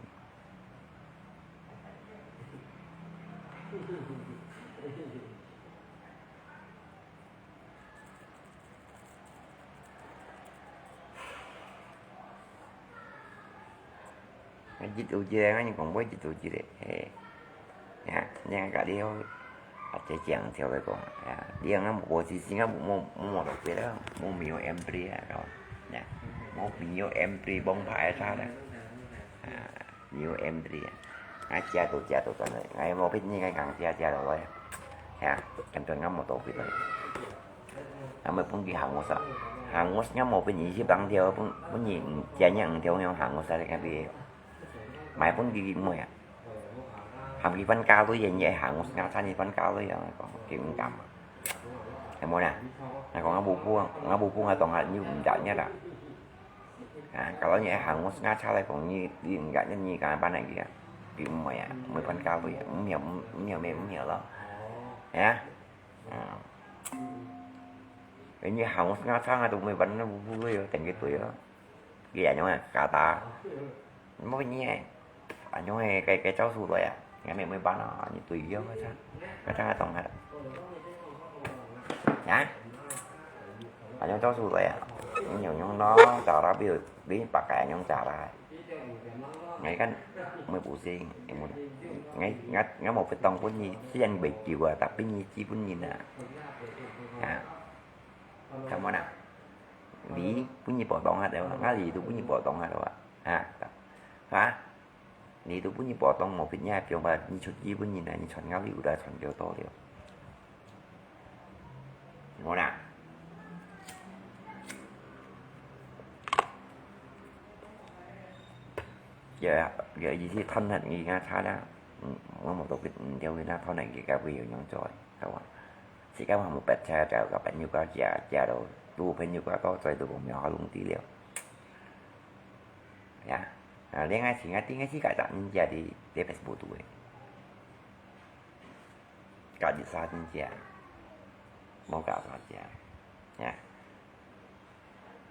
一路一路，𠊎講話一路一路，嘿。呀，你看，你好，啊，這樣條來講，呀，你看，𠊎無，其實𠊎無，無，無，無特別啦，無沒有M P啊，呀，無沒有M P，王牌啥的，啊，沒有M P啊，啊，借都借都轉來，𠊎無騙你，𠊎講借借落來，呀，根本𠊎無特別啦。 啊，毋係分佢行我啥，行我若無分二十零條，分，分你五，借你五條樣行我啥个个別，買分佢妹啊，喊佢分家裡人，你愛行我，𠊎差你分家裡人，講，佢毋敢啊。係無啦？𠊎講𠊎無分，𠊎無分，𠊎當下你毋得你啦。啊，kalau你愛行我，𠊎差來講，你，你毋得，你，你敢辦哪个啊？佢毋會啊，毋會分家裡啊，毋曉，毋，毋曉咩，毋曉咯。係啊。 啊。你行我，𠊎差，𠊎都毋會分，𠊎無，無會哦，等佢對哦。佢恁樣啊，假打。無你誒，恁樣誒，該，該招數來啊，𠊎乜毋會分哦，你對哦，𠊎差，𠊎差，𠊎懂啊。啊？恁樣招數來啊，你用用咯，找到比如，比如八个恁樣找啦。 𠊎看，毋會，毋會，𠊎，𠊎，𠊎無不當分你，雖然袂夠啊，tapi你基本人啊。啊，看無啦？你分你不當啊，對吧？𠊎你都分你不當啊，對吧？啊，啊，你都分你不當，無必要放吧？你出基本人啊，你傳𠊎你有得傳較多了。 無啦。有啊，有意思，趁下佢个差啦。嗯，𠊎無到佢，嗯，了解啦，趁下佢个會有樣做，係無？自家還無白車，就个朋友家借，借到，都朋友家到，再都無好弄地了。呀，啊，戀愛情啊，戀愛自家責任，借的，這邊是無對个。 家己生人食，無家己食，呀，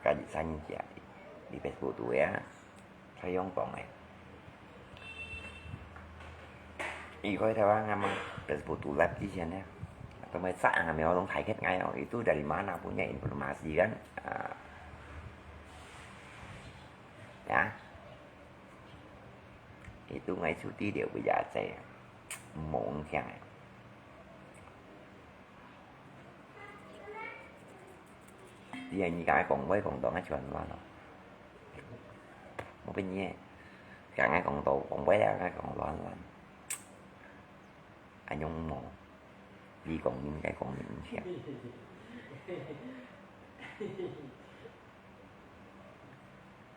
家己生人食，你別無對啊，太陽光誒。Iko台灣啊嘛，別無獨立之前呢，都沒啥啊，沒有攏太кет𠊎哦，itu dari mana punya informasi kan？啊，呀，itu ngai cuti dia belajar，無影響誒。 你啊，你甲𠊎講話講到𠊎全亂咯。我分你，甲𠊎講到講話了，𠊎講亂亂。恁樣無，你講你應該講你毋聽。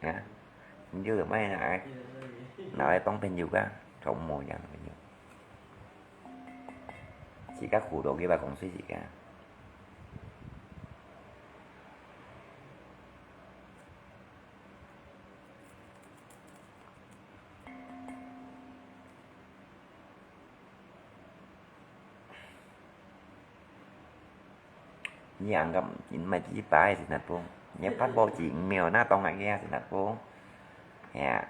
啊，你就莫拿來，拿來當朋友个，做無樣朋友。自家苦惱佢，莫講衰自家。 你恁个，你毋係自家个，新加坡，你發報紙毋係那當个啊，新加坡，係啊，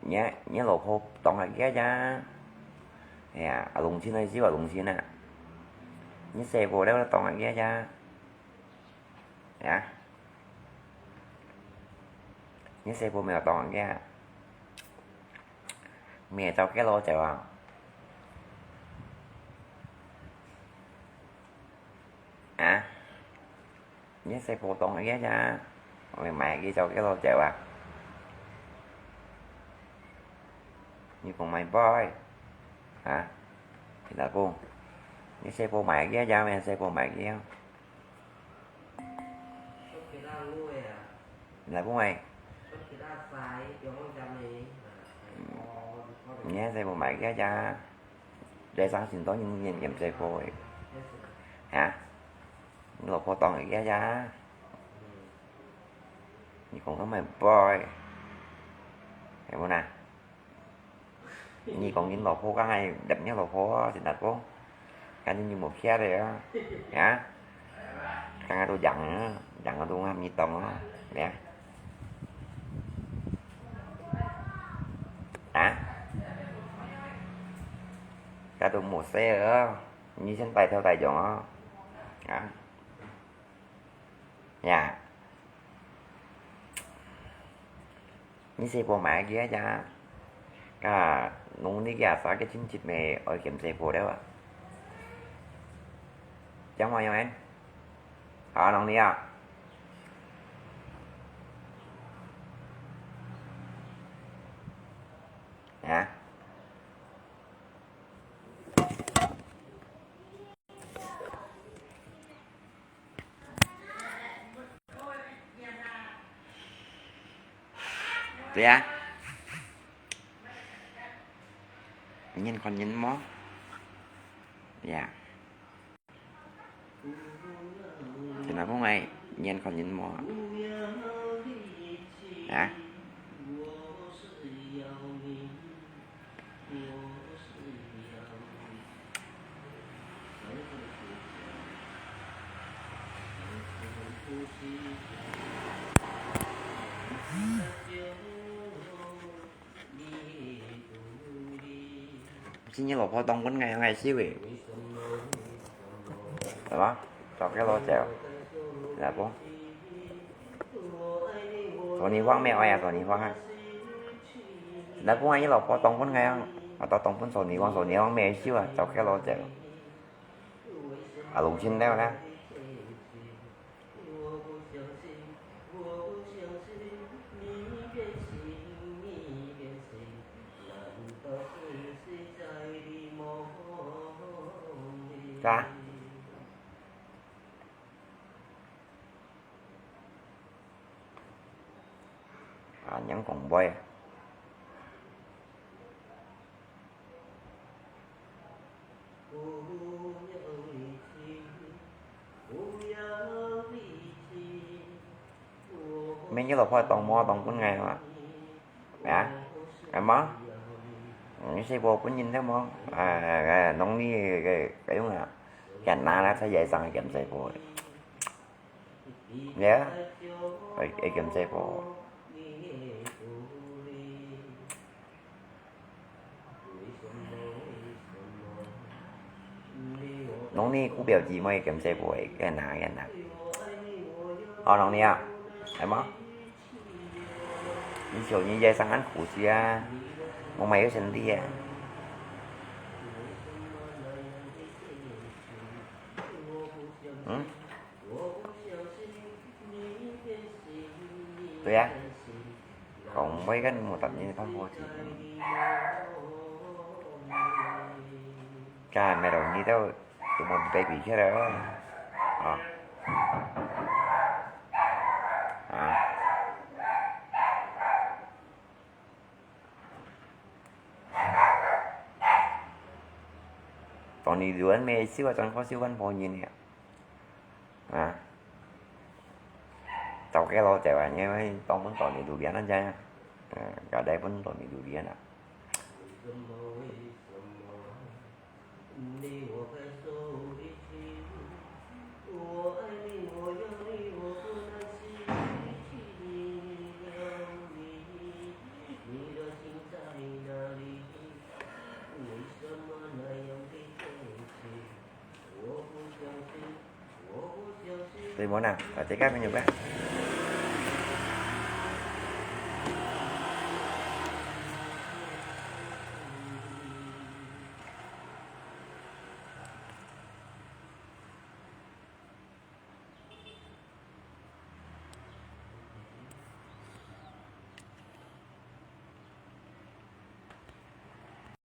你，你老婆當个个呀，係啊，啊，農村个就係農村啊，你細婆了當个个呀，係啊。你細婆無當个啊？無走街路走啊？啊？你細婆當个呀？我買个走街路走啊？你講買boy？啊？你老公，你細婆買个呀？你細婆買个呀？ Labu ngai. Nè, sai bu mai kia cha. Để sáng xin tôi nhìn nhìn kiểm tra cô ấy. Hả? Lộc cô tòng kia cha. Nhi cũng có mày boy. Hả bu nè? Nhi cũng nhìn lộc cô có hay đẹp nhất lộc cô á, xin đặt cô. Cái như một kia đây á. Hả? Cái tôi dặn á, dặn tôi ngắm nhi tòng á. Nè. Hả? Cái tôi một xe á. Nhi xin tay theo tay dòng á. Hả? Ya. Nhi si bô mai kia ya. Ka nung ni kia sa ke chin chit me oi kem si bô deu a. Chang wa yong en. Ha nong ni a. Ya. Tia. Nhìn con nhìn mò. Ya. Thì nói không ai nhìn con nhìn mò. Ya. Xin nhớ lộc phó tông quân ngày ngày siêu ấy. Phải không? Cho cái lô chéo. Là bố. Số này vắng mẹ ơi à, số này vắng à. Là bố anh lộc phó tông quân ngày à. Mà tao tông quân số này vắng, số này vắng mẹ siêu à, cho cái lô chéo. À, lùng xin đeo nè. Hả? À, nhắn cùng bơi. Mình nhớ là khoa tông mò tông quân ngày mà. Hả? Em mò? Như si bố quân nhìn thế mò? À, à, nông ni cái, cái đúng là. Cái nà là sẽ dễ dàng kiểm soát bố. Nhớ. Cái, cái kiểm soát bố. Nông ni cú biểu gì mà kiểm soát bố, cái nà, cái nà. Ờ, nông ni à. Em mò? Ni chiều ni dễ dàng ăn cú xí à. Mong mày có sân đi à. Ừ? Tia, kong mai kan mu tap ni thon po chi. Ka me lo ni tao, tu mo baby kia lo. À. À. Tao ni duan me siu a, chang ko siu kan po ni ni. À. Tao ke lo chéo a, nghe mai tông phun tao ni du lian an chang. À, ka dai phun tao ni du lian à. Tùy món nào, ở trên các menu bếp.